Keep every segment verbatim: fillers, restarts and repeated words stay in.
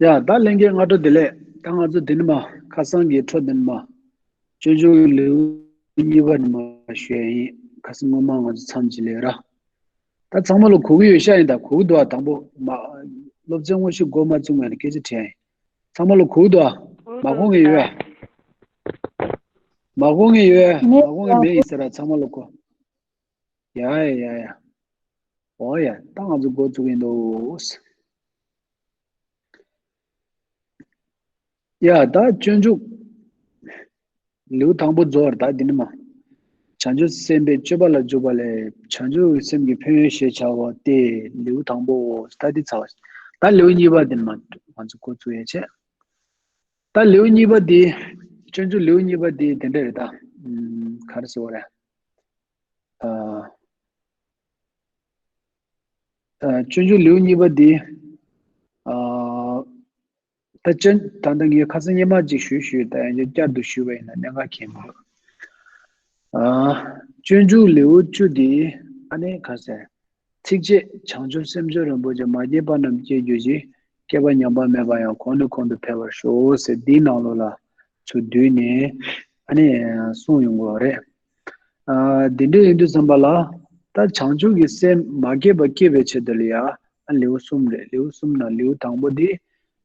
ཡ་ད་ལྷན་རྒྱས་སྔ་དྲོ་བདེ་ལེགས། ད་ང་ཚོ་འདི་ནས་མར་ཁ་སང་གི་འཕྲོ་འདི་ནས་མར་སྤྱོད་འཇུག་གི་ལེའུ་གཉིས་པ་ནས་མར་ཞུ་ཡ་ཡིན། ཁ་སང་སྔོན་མ་ང་ཚོ་མཚམས་ཅིག་ལས་ར། ད་ཚང་མ་ལ་གོ་གི་ཡོད་ཤག་ཡིན། ད་གོ་གི་འདུག་ཨ། དང་པོ་མ་སློབ་ཚན་དངོས་གཞི་འགོ་མ་བཙུགས་སྔོན་ལ་སྐད་ཆ་དྲིས་ཡ་ཡིན། ཚང་མ་ལ་གོ་གི་འདུག་ཨ། མ་གོ་མཁན་ཡོད་ཨ། མ་གོ་མཁན་ཡོད་ཨ། མ་གོ་མཁན་མེད་ཡིན་ཟེར་ར། ཚང་མ་ལ་གོ། ཡ་ཡ་ཡ་ཡ། འོ་ཡ། ད་ང་ཚོ་འགོ་བཙུགས་ཡིན་འདུག་ཡ་ད་སྤྱོད་འཇུག་ལེའུ་དང་པོ་རྫོགས་ར། ད་འདི་ནས་མར་བྱང་ཆུབ་སེམས་དཔའི་སྤྱོད་པ་ལ་འཇུག་པ་ལས། བྱང་ཆུབ་ཀྱི་སེམས་ཀྱི་ཕན་ཡོན་ཞེས་བྱ་བ་སྟེ་ལེའུ་དང་པོའོ། ད་འདི་ཚར་བ། ད་ལེའུ་གཉིས་པ་འདི་ནས་མར་ང་ཚོ་འགོ་བཙུགས་ཡ་བྱས། ད་ལེའུ་གཉིས་པ་འདི། སྤྱོད་འཇུག་ལེའུ་གཉིས་པ་འདི་དེ་འདྲ་རེད་ད། ཨུམ། ག་རེ་ཟེར་བ་རེད། ཨ། ཨ། སྤྱོད་འཇུག་ལེའུ་གཉིས་པ་འདི། ཨ། ད་སྤྱོད་ད་ལྟ་ངས་ཁ་སང་སྔོན་མ་ཅིག་ཞུས་ཞུས། ད་ཡང་བསྐྱར་དུ་ཞུས་པ་ཡིན་ན་གནད་འགག་གང་ཡང་མི་འདུག་ཨ། སྤྱོད་འཇུག་ལེའུ་བཅུ་འདི་ཨ་ནི་ག་ཟེར། ཚིགས་བཅད་བྱང་ཆུབ་སེམས་མཆོག་རིན་པོ་ཆེ། མ་སྐྱེས་པ་རྣམས་སྐྱེ་གྱུར་ཅིག། སྐྱེས་པ་ཉམས་པ་མེད་པ་ཡང་། གོང་ནས་གོང་དུ་འཕེལ་བར་ཤོག་ཟེར་འདིའི་ནང་ལོགས་ལ་ཚུར་བསྡུས་ནས་ཨ་ནི་གསུངས་ཡོང་གི་ཡོད་རེད། ཨ། འདི་འདྲ་ཡིན་དུས་ཙམ་པ་ལ། ད་བྱང་ཆུབ་ཀྱི་སེམས་མ་སྐྱེས་པ་སྐྱེ་བའི་ཆེད་དུ་ལ་ཡ། ཨ། ལེའུ་གསུམ་རེད། ལེའུ་གསུམ་ནང་ལེའུ་དང་པོ་འདི་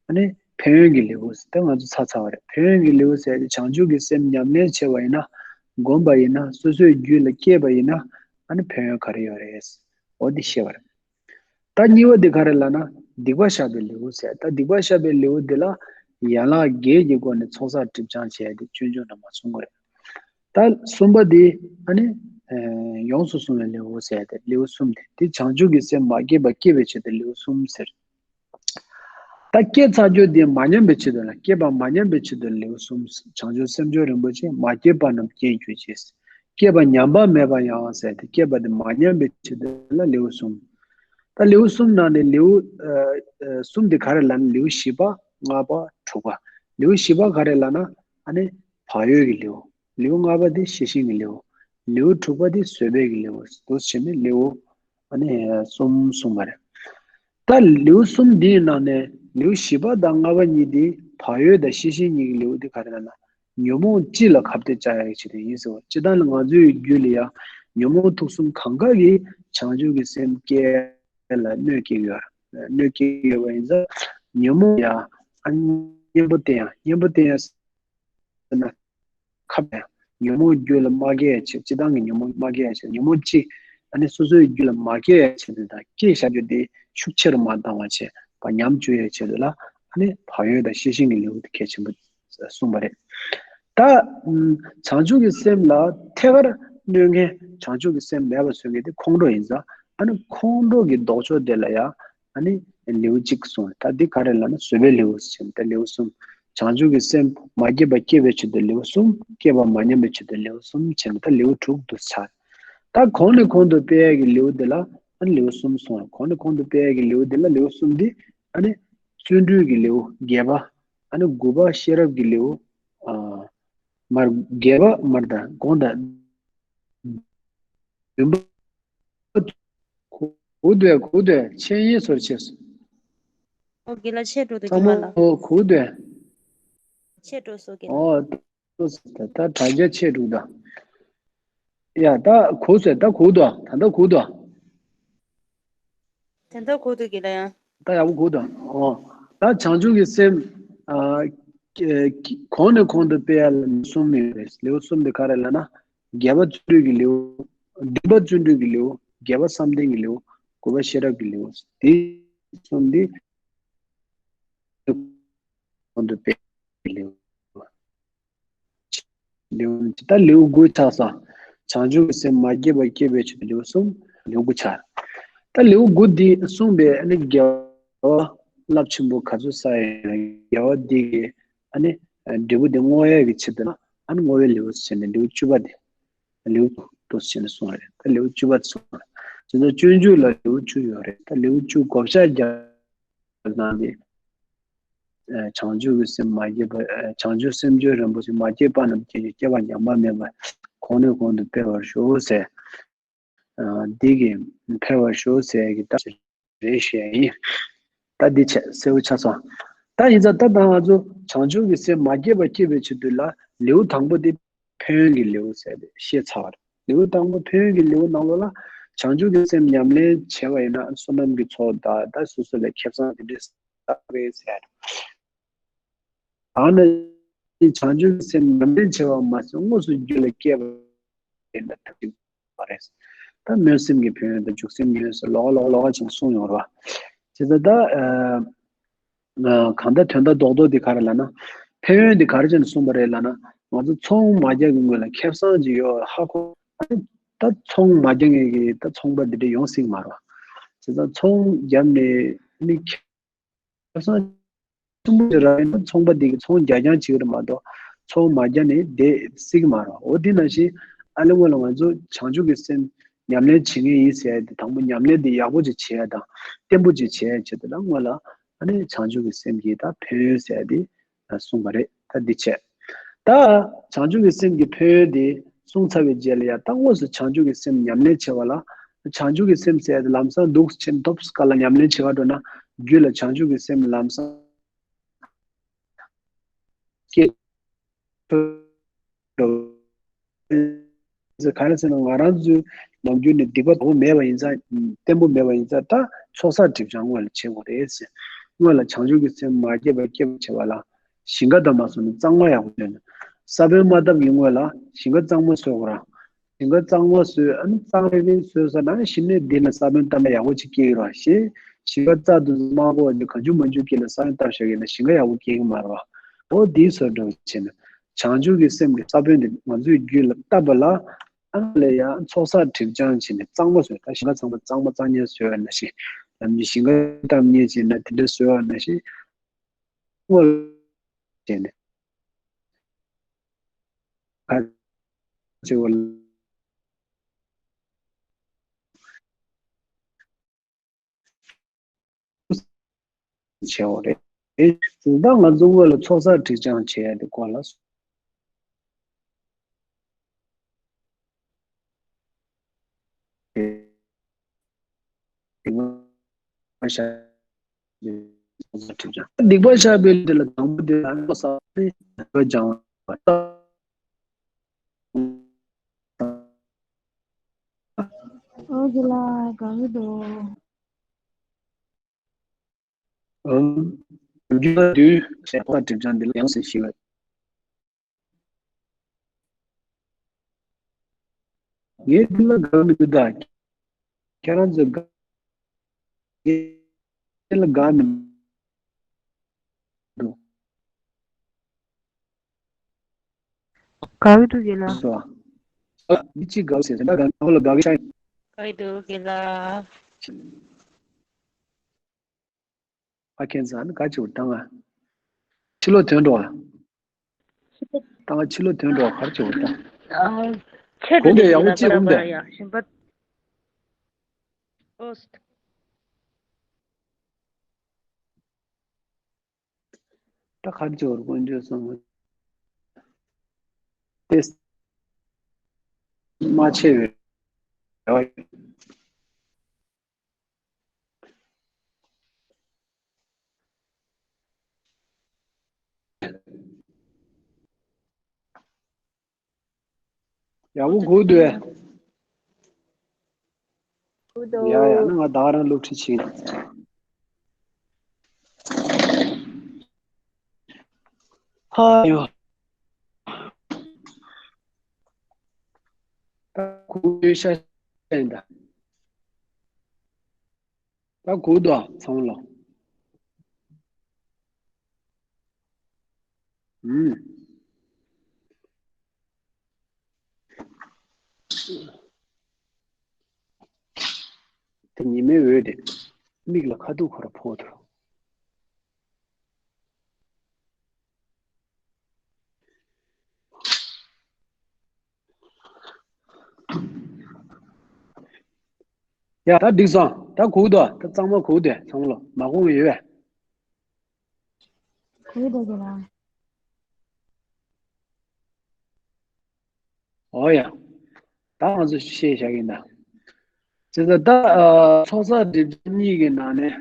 ཨ་ནི་ཕན་ཡོན་གྱི་ལེའུ་ཟེར་ཏེ་ང་ཚོ་ཚར་ཚར་བ་རེད། ཕན་ཡོན་གྱི་ལེའུ་ཟེར་ཏེ་བྱང་ཆུབ་ཀྱི་སེམས་ཉམས་ལེན་བྱས་པ་ཡིན་ན། བསྒོམས་པ་ཡིན་ན། སོ་སོའི་རྒྱུད་ལ་སྐྱེས་པ་ཡིན་ན། ཨ་ནི་ཕན་ཡོན་ག་རེ་ཡོད་རེད། འོ་འདི་བཤད་པ་རེད། ད་གཉིས་པ་འདི་ག་རེ་ལབ་ན། སྡིག་པ་བཤགས་པའི་ལེའུ་ཟེར། ད་སྡིག་པ་བཤགས་པའི་ལེའུ་འདི་ལ་ཡན་ལག་བརྒྱད་ཀྱི་སྒོ་ནས་ཚོགས་བསགས་སྒྲིབ་སྦྱང་བྱས་ཏེ་སྤྱོད་འཇུག་ནང་མར་གསུངས་པ་རེད། ད་གསུམ་པ་འདི་ཨ་ནི་ཡོངས་སུ་བཟུང་བའི་ལེའུ་ཟེར་ཏེ་ལེའུ་གསུམ་དེ། འདི་བྱང་ཆུབ་ཀྱི་སེམས་མ་སྐྱེས་པ་སྐྱེ་བའི་ཆེད་དུ་ལེའུ་གསུམ་ཟེར། ད་སྐྱེས་ཚར་རྒྱུ་དེ་མ་ཉམས་པའི་ཆེད་དུ་ལ། སྐྱེས་པ་མ་ཉམས་པའི་ཆེད་དུ་ལེའུ་གསུམ། བྱང་ཆུབ་སེམས་མཆོག་རིན་པོ་ཆེ། མ་སྐྱེས་པ་རྣམས་སྐྱེ་གྱུར་ཅིག། སྐྱེས་པ་ཉམས་པ་མེད་པ་ཡང་ཟེར་ཏེ་སྐྱེས་པ་དེ་མ་ཉམས་པའི་ཆེད་དུ་ལ་ལེའུ་གསུམ། ད་ལེའུ་གསུམ་ནང་ནས་ལེའུ་ཨ་ཨ་གསུམ་དེ་ག་རེ་ལབ་ན། ལེའུ་བཞི་པ། ལྔ་པ། དྲུག་པ། ལེའུ་བཞི་པ་ག་རེ་ལབ་ན། ཨ་ནི་བག་ཡོད་ཀྱི་ལེའུ། ལེའུ་ལྔ་པ་དེ་ཤེས་བཞིན་གྱི་ལེའུ། ལེའུ་དྲུག་པ་དེ་བཟོད་པའི་གི་ལེའུ། འདུག་སེ་བྱས་ནས་ལེའུ་ཨ་ནི་གསུམ་གསུངས་པ་རེད། ད་ལེའུ་གསུམ་འདིའི་ནང་ནས་ལེའུ་བཞི་པ་དང་ལྔ་པ་གཉིས་འདི་བག་ཡོད་དང་ཤེས་བཞིན་གཉིས་ཀྱི་ལེའུ་འདི་ག་རེ་ལབ་ན། ཉོན་མོངས་སྤྱི་ལ་ཁ་གཏད་བཅག་ཡག་གི་ཆེད་དུ་ཡིན་ཟེར་བ། སྤྱིར་བཏང་ལ་ང་ཚོའི་རྒྱུད་ལ་ཡང་ཉོན་མོངས་དུག་གསུམ་གང་ག་གིས་བྱང་ཆུབ་ཀྱི་སེམས་སྐྱེ་ལ་གནོད་སྐྱེལ་ཡོད། གནོད་སྐྱེལ་ཡོད་པ་ཡིན་ཙང་། ཉོན་མོངས་ཡང་ཨ་གཉེན་པོ་བསྟེན་ཡག་གཉེན་པོ་བསྟེན་ཡག་ཟེར་ན། ཁ་བས་ཉོན་མོངས་རྒྱུད་ལ་མ་སྐྱེ་ཡག་ཆེད། སྤྱིར་བཏང་གི་ཉོན་མོངས་མ་སྐྱེ་ཡག་ཆེད། ཉོན་མོངས་སྤྱི་ཨ་ནི་སོ་སོའི་རྒྱུད་ལ་མ་སྐྱེ་ཡག་ཆེད་དུ་དང་། སྐྱེས་བཞག་རྒྱུ་དེ་ཤུགས་ཆེ་རུ་མ་བཏང་བ་བྱས་པ་ཉམས་བཅུག་ཡག་ཆེད་དུ་ལ་ཨ་ནི་བག་ཡོད་དང་ཤེས་བཞིན་གྱི་ལེའུ་དེ་གལ་ཆེན་པོ་གསུངས་པ་རེད། ད་ཨུམ་བྱང་ཆུབ་ཀྱི་སེམས་ལ་ཐད་ཀར་གནོད་མཁན། བྱང་ཆུབ་ཀྱི་སེམས་མེད་པ་བཟོ་མཁན་དེ་ཁོང་ཁྲོ་ཡིན་ཙང་། ཨ་ནི་ཁོང་ཁྲོ་གི་ལྡོག་ཕྱོགས་དེ་ལ་ཡང་ཨ་ནི་ལེའུ་གཅིག་གསུངས། ད་འདི་ག་རེ་ལབ་ན་བཟོད་པའི་ལེའུ་ཟེར་ནས། ད་ལེའུ་གསུམ། བྱང་ཆུབ་ཀྱི་སེམས་མ་སྐྱེས་པ་སྐྱེ་བའི་ཆེད་དུ་ལེའུ་གསུམ། སྐྱེས་པ་མ་ཉམས་པའི་ཆེད་དུ་ལེའུ་གསུམ་བྱས་ནས་ད་ལེའུ་དྲུག་ཏུ་ཆགས། ད་གོང་ནས་གོང་དུ་སྤེལ་ཡག་གི་ལེའུ་འདི་ལ་ཨ་ནི་ལེའུ་གསུམ་གསུངས། གོང་ནས་གོང་དུ་སྤེལ་ཡག་གི་ལེའུ་འདི་ལ་ལེའུ་གསུམ་འདི་ཨ་ནི་བརྩོན་འགྲུས་ཀྱི་ལེའུ་བརྒྱད་པ། ཨ་ནི་དགུ་པ་ཤེས་རབ་ཀྱི་ལེའུ། ཨ་མར་བརྒྱད་པ་མར་དང་གོང་དང་། བདུན་པ། གོ་དོན་གོ་དོན་ཆད་ཡིན་ཟེར་བྱས་སོང་། ཨོ་དགེ་ལགས་ཆད་འགྲོ་འདུག་ཚང་དགེ་མ་མ་ལགས། ཨོ་གོ་དོན། ཆད་འགྲོ་སོང་དགེ་ལགས། ཨོ་ད་ད་དྲ་རྒྱ་ཆད་འགྲོ་ད། ཡ་ད་གོ་སོང་། ད་གོ་དོན་ད་ད་གོ་དོན། ད་ད་གོ་དོན་དགེ་ལགས་ཡང་། ད་ཡག་པོ་གོ་དོན། ཨོ་ད་བྱང་ཆུབ་ཀྱི་སེམས་ཨ་གོང་ནས་གོང་དུ་སྤེལ་ཡག་ལ་གསུམ་ཡོད་རེད། ལེའུ་གསུམ་དེ་ག་རེ་ལབ་ན། བརྒྱད་པ་བརྩོན་འགྲུས་ཀྱི་ལེའུ། བདུན་པ་བརྩོན་འགྲུས་ཀྱི་ལེའུ། བརྒྱད་པ་བསམ་གཏན་གྱི་ལེའུ། དགུ་པ་ཤེས་རབ་ཀྱི་ལེའུ། དེ་གསུམ་འདི་གོང་དུ་སྤེལ་ལེའུ། ལེའུ་ད་ལེའུ་དགུ་ཆགས་སོང་། བྱང་ཆུབ་ཀྱི་སེམས་མ་སྐྱེས་པ་སྐྱེ་བའི་ཆེད་དུ་ལེའུ་གསུམ། ལེའུ་དགུ་ཆགས། ད་ལེའུ་དགུ་འདི་གསུངས་པའི་ཨ་ནི་དགེ་བ་རླབས་ཆེན་པོ་ག་ཚོད་བསགས་ཡིན་ན་དགེ་བ་འདི་གི་ཨ་ནི་འབྲས་བུ་འདི་བསྔོ་ཡག་གི་ཆེད་དུ་ལ་ཨ་ནི་བསྔོ་བའི་ལེའུ་ཟེར་ནས་ལེའུ་བཅུ་པ་འདི། ལེའུ་དུ་ཟེར་ནས་གསུངས་རེད། ད་ལེའུ་བཅུ་པ་གསུངས་རེད། དེ་ཚོ་སྤྱོད་འཇུག་ལ་ལེའུ་བཅུ་ཡོད་རེད། ད་ལེའུ་བཅུ་བགོ་བཤའ་རྒྱག་ནང་དེ། ཨ་བྱང་ཆུབ་ཀྱི་སེམས་མ་སྐྱེས་པ། ཨ་བྱང་ཆུབ་སེམས་མཆོག་རིན་པོ་ཆེ། མ་སྐྱེས་པ་རྣམས་སྐྱེ་གྱུར། སྐྱེས་པ་ཉམས་པ་མེད་པ། གོང་ནས་གོང་དུ་འཕེལ་བར་ཤོག་ཟེར། ཨ་འདི་གི་འཕེལ་བར་ཤོག་ཟེར་གྱི་ད་རེད་ཞུ་ཡ་ཡིན། ད་འདི་བྱས་གསལ་པོ་ཆགས་སོང་། ད་ཡིན་ཙང་ད་ལྟ་ང་ཚོ་བྱང་ཆུབ་ཀྱི་སེམས་མ་སྐྱེས་པ་སྐྱེ་བའི་ཆེད་དུ་ལ་ལེའུ་དང་པོ་དེ་ཕན་ཡོན་གྱི་ལེའུ་ཟེར་ཏེ་བཤད་ཚར་བ་རེད། ལེའུ་དང་པོ་ཕན་ཡོན་གྱི་ལེའུ་ནང་ལོགས་ལ་བྱང་ཆུབ་ཀྱི་སེམས་ཉམས་ལེན་བྱས་པ་ཡིན་ན་བསོད་ནམས་ཀྱི་ཚོགས་དང་ད་སོ་སོ་ལ་ཁེ་བཟང་དེ་འདྲས་བསགས་རེད་ཟེར། ད་ནི་བྱང་ཆུབ་ཀྱི་སེམས་ཉམས་ལེན་བྱས་པ་མ་ཟད་དངོས་སུ་རྒྱུད་ལ་སྐྱེས་པ་ཡིན་ན་ཐབས་ཀྱི་བ་རེད། ད་སྨོན་སེམས་ཀྱི་ཕན་ཡོན་དང་འཇུག་སེམས་ཀྱི་ཕན་ཡོན་སོགས་ལོགས་ཀ་ལོགས་ཀ་ལོགས་ཀ་ཅིག་གསུངས་ཡོང་ར། བྱས་ཙང་ད་ཨ་གང་ལྟར་དོན་དག་རྡོག་རྡོག་འདི་ག་རེ་ལབ་ན། ཕན་ཡོན་འདི་ག་རེ་བྱས་ནས་གསུངས་པ་རེད་ལབ་ན། ང་ཚོ་ཚོང་མ་རྒྱག་གི་སྔོན་ལ་ཁེ་བཟང་ཅིག་ཡོད་ཧ་གོ། ད་ཚོང་མ་རྒྱག་མཁན་གྱི་ད་ཚོང་པ་འདི་འདྲ་ཡོང་སྲིད་མ་རེད། བྱས་ཙང་ཚོང་བརྒྱབ་ནས་ནི་ཁེ་བཟང་ཆེན་པོ་ཅིག་རག་ཡིན་ན་ཚོང་པ་འདི་གི་ཚོང་རྒྱག་རྐྱང་བྱེད་ཀྱི་རེད་མ་གཏོགས་ཚོང་མ་རྒྱག་ནས་བསྡད་སྲིད་ཀྱི་མ་རེད། འོ་འདི་ནང་བཞིན་ཨ་ལེ་སྔོན་ལ་ང་ཚོ་བྱང་ཆུབ་ཀྱི་སེམས་ཉམས་ལེན་བྱེད་མཁན་ཡིན་ཟེར་ཡ་དེ་དང་པོ་ཉམས་ལེན་དེ་ཡག་པོ་ཅིག་བྱེད་ཡ་དང་བརྟན་པོ་ཅིག་བྱེད་ཡ་ཆེད་དུ་ལ་སྔོན་ལ་ཨ་ནི་བྱང་ཆུབ་ཀྱི་སེམས་ཀྱི་ད་ཕན་ཡོན་ཟེར་ཡ་དེ་གསུངས་པ་རེད། ད་འདི་བྱས། ད་བྱང་ཆུབ་ཀྱི་སེམས་ཀྱི་ཕན་ཡོན་དེ་གསུངས་ཚར་བའི་རྗེས་ལ་ཡང་ད་དངོས་སུ་བྱང་ཆུབ་ཀྱི་སེམས་ཉམས་ལེན་བྱེད་པ་ལ། བྱང་ཆུབ་ཀྱི་སེམས་ཟེར་ཡ་དེ་ལམ་སང་འདུག་ཕྱིན་ཐོབ་སྐབས་ལ་ཉམས་ལེན་བྱེད་ག་འགྲོ་ན་རྒྱུད་ལ་བྱང་ཆུབ་ཀྱི་སེམས་ལམ་སང་སྐྱེ་འགྲོ། ག་རེ་ཟེར་ན་ང་རང་ཚོའི་ནམ་རྒྱུན་ནས་སྡིག་པ་དང་པོ་མེད་པ་ཡིན་ཙང་བརྟན་པོ་མེད་པ་ཡིན་ཙང་ད་ཚོགས་བསགས་སྒྲིབ་སྦྱང་སྔོན་ལ་བྱེད་དགོས་རེད་ཟེར། སྔོན་ལ་བྱང་ཆུབ་ཀྱི་སེམས་མ་སྐྱེས་པ་སྐྱེ་བར་བྱེད་པ་ལ། ཞིང་ཁ་དང་མ་སོང་ནས་གཙང་མ་ཡག་པོ་བྱས་ནས། ས་བོན་མ་བཏབ་ཀྱི་སྔོན་ལ་ཞིང་ཁ་གཙང་མ་བཟོས་དགོས་ར། ཞིང་ཁ་གཙང་མ་བཟོས་ཨ་ནི་གཙང་རིང་རིང་བཟོས་ས་ན་གཞི་ནས་འདི་ལ་ས་བོན་བཏབ་ན་ཡག་པོ་ཅིག་སྐྱེ་གི་ར་ཞེས། ཞིང་ཁ་རྩ་དུ་མ་བརྐོ་བ་འདི་གང་བྱུང་མང་བྱུང་སྐྱེ་ལ་ས་བོན་བཏབ་བཞག་ཡིན་ན་ཞིང་ཁ་ཡག་པོ་སྐྱེ་གི་མ་རེད་བ། འོ་འདིའི་བཟོ་འདྲ་བྱས་ནས་བྱང་ཆུབ་ཀྱི་སེམས་ཀྱི་ས་བོན་འདི་ང་ཚོའི་རྒྱུད་ལ་བཏབ་པ་ལ་ཨ་ནི་ལ་ཡང་ཚོགས་བསགས་སྒྲིབ་སྦྱང་བྱས་ནས་གཙང་མ་བཟོས། ད་ཞིང་ཁ་ཚང་མ་གཙང་མ་གཙང་ཉར་བཟོས་པ་ནང་བཞིན། ལམ་གྱི་ཞིང་ཁ་བཏབ་ཉེས་བྱས་ན་དེ་འདྲ་བཟོས་པ་ནང་བཞིན། སྔོན་ལ་བྱས་ནས་ཁ་ཆེ་བ་ཆེ་བ་རེད། ད་ང་ཚོ་སྔོན་ལ་ཚོགས་བསགས་སྒྲིབ་སྦྱང་བྱས་ཡ་དེ་སྐོར་ལ། སྡིག་པ་བཤགས་པའི་ཚོགས་བསགས་སྒྲིབ་སྦྱང་། སྡིག་པ་བཤགས་པའི་དེ་ལ་དང་པོ་དེ་ལ་བསམ་པའི་སྡིག་པ་སྦྱང་བ། ཨོ་དགེ་ལགས་དགའ་གི་འདུག་ཨང་། རྒྱུ་མ་བདུན་ཞེས་པ་སྒྲིབ་སྦྱང་འདི་ལ་ཡང་སེ་ཞིག་ལ། ངས་འདི་ལ་དགའ་མི་འདུག་ད། ཁྱེད་རང་ཚོས་དགའ། ངས་འདི་ལ་དགའ་མི་འདུག་དགའ་གི་འདུག་དགེ་ལགས། སོ། ཨ་མི་གཅིག་དགའ་ཟེར་ད་དགའ་ཁོ་ལ་དགའ་གི་ཤ། དགའ་གི་འདུག་དགེ་ལགས། ཨ་ཁན་ཚང་ནི་ག་ཅིག་བཏང་ང་། ཕྱི་ལོགས་ཐོན་འགྲོ་བ། བཏང་ང་ཕྱི་ལོགས་ཐོན་འགྲོ་བ་གར་ཅིག་བཏང་། ཨ། ཆེད་དུ་གོང་གི་ཡག་པོ་གཅིག་འོང་དེ། ཡ་ཞིམ་པ། ཨོ་སི། ད་གར་ཅིག་བར་དཀོན་མཆོག་གསུམ། ཏེ། མ་ཆེ་བའི། ཡག་པོ་གོ་འདུག་གས། གོ་འདུག་ཡ་ཡ་ན་ང་ད་ག་རང་སློབ་ཁྲིད་བྱེད། ཧ་ཡོ། ད་གོ་འདུག་ཤ་ཤ་ཡིན་ད། ད་གོ་འདུག་ཚང་མ་ལ། ཨུམ། དེ་ཉི་མའི་འོད་དེ་མིག་ལ་ཁ་ཐུག་ཁོ་ར་ཕོག་འདུག་ཡ་ད་འགྲིག་སོང་། ད་གོ་འདུག་ད་གཙང་མ་གོ་འདུག་ཚང་མ་ལ་མ་གོ་ཡོད་པས། གོ་འདུག་གི་ལ། ཨོ་ཡ། ད་ང་ཚོ་བཤད་བཞག་གིན་ད། བྱས་ཙང་ད་ཚོགས་བསགས་སྒྲིབ་སྦྱང་གཉིས་ཀྱི་ནང་ནས།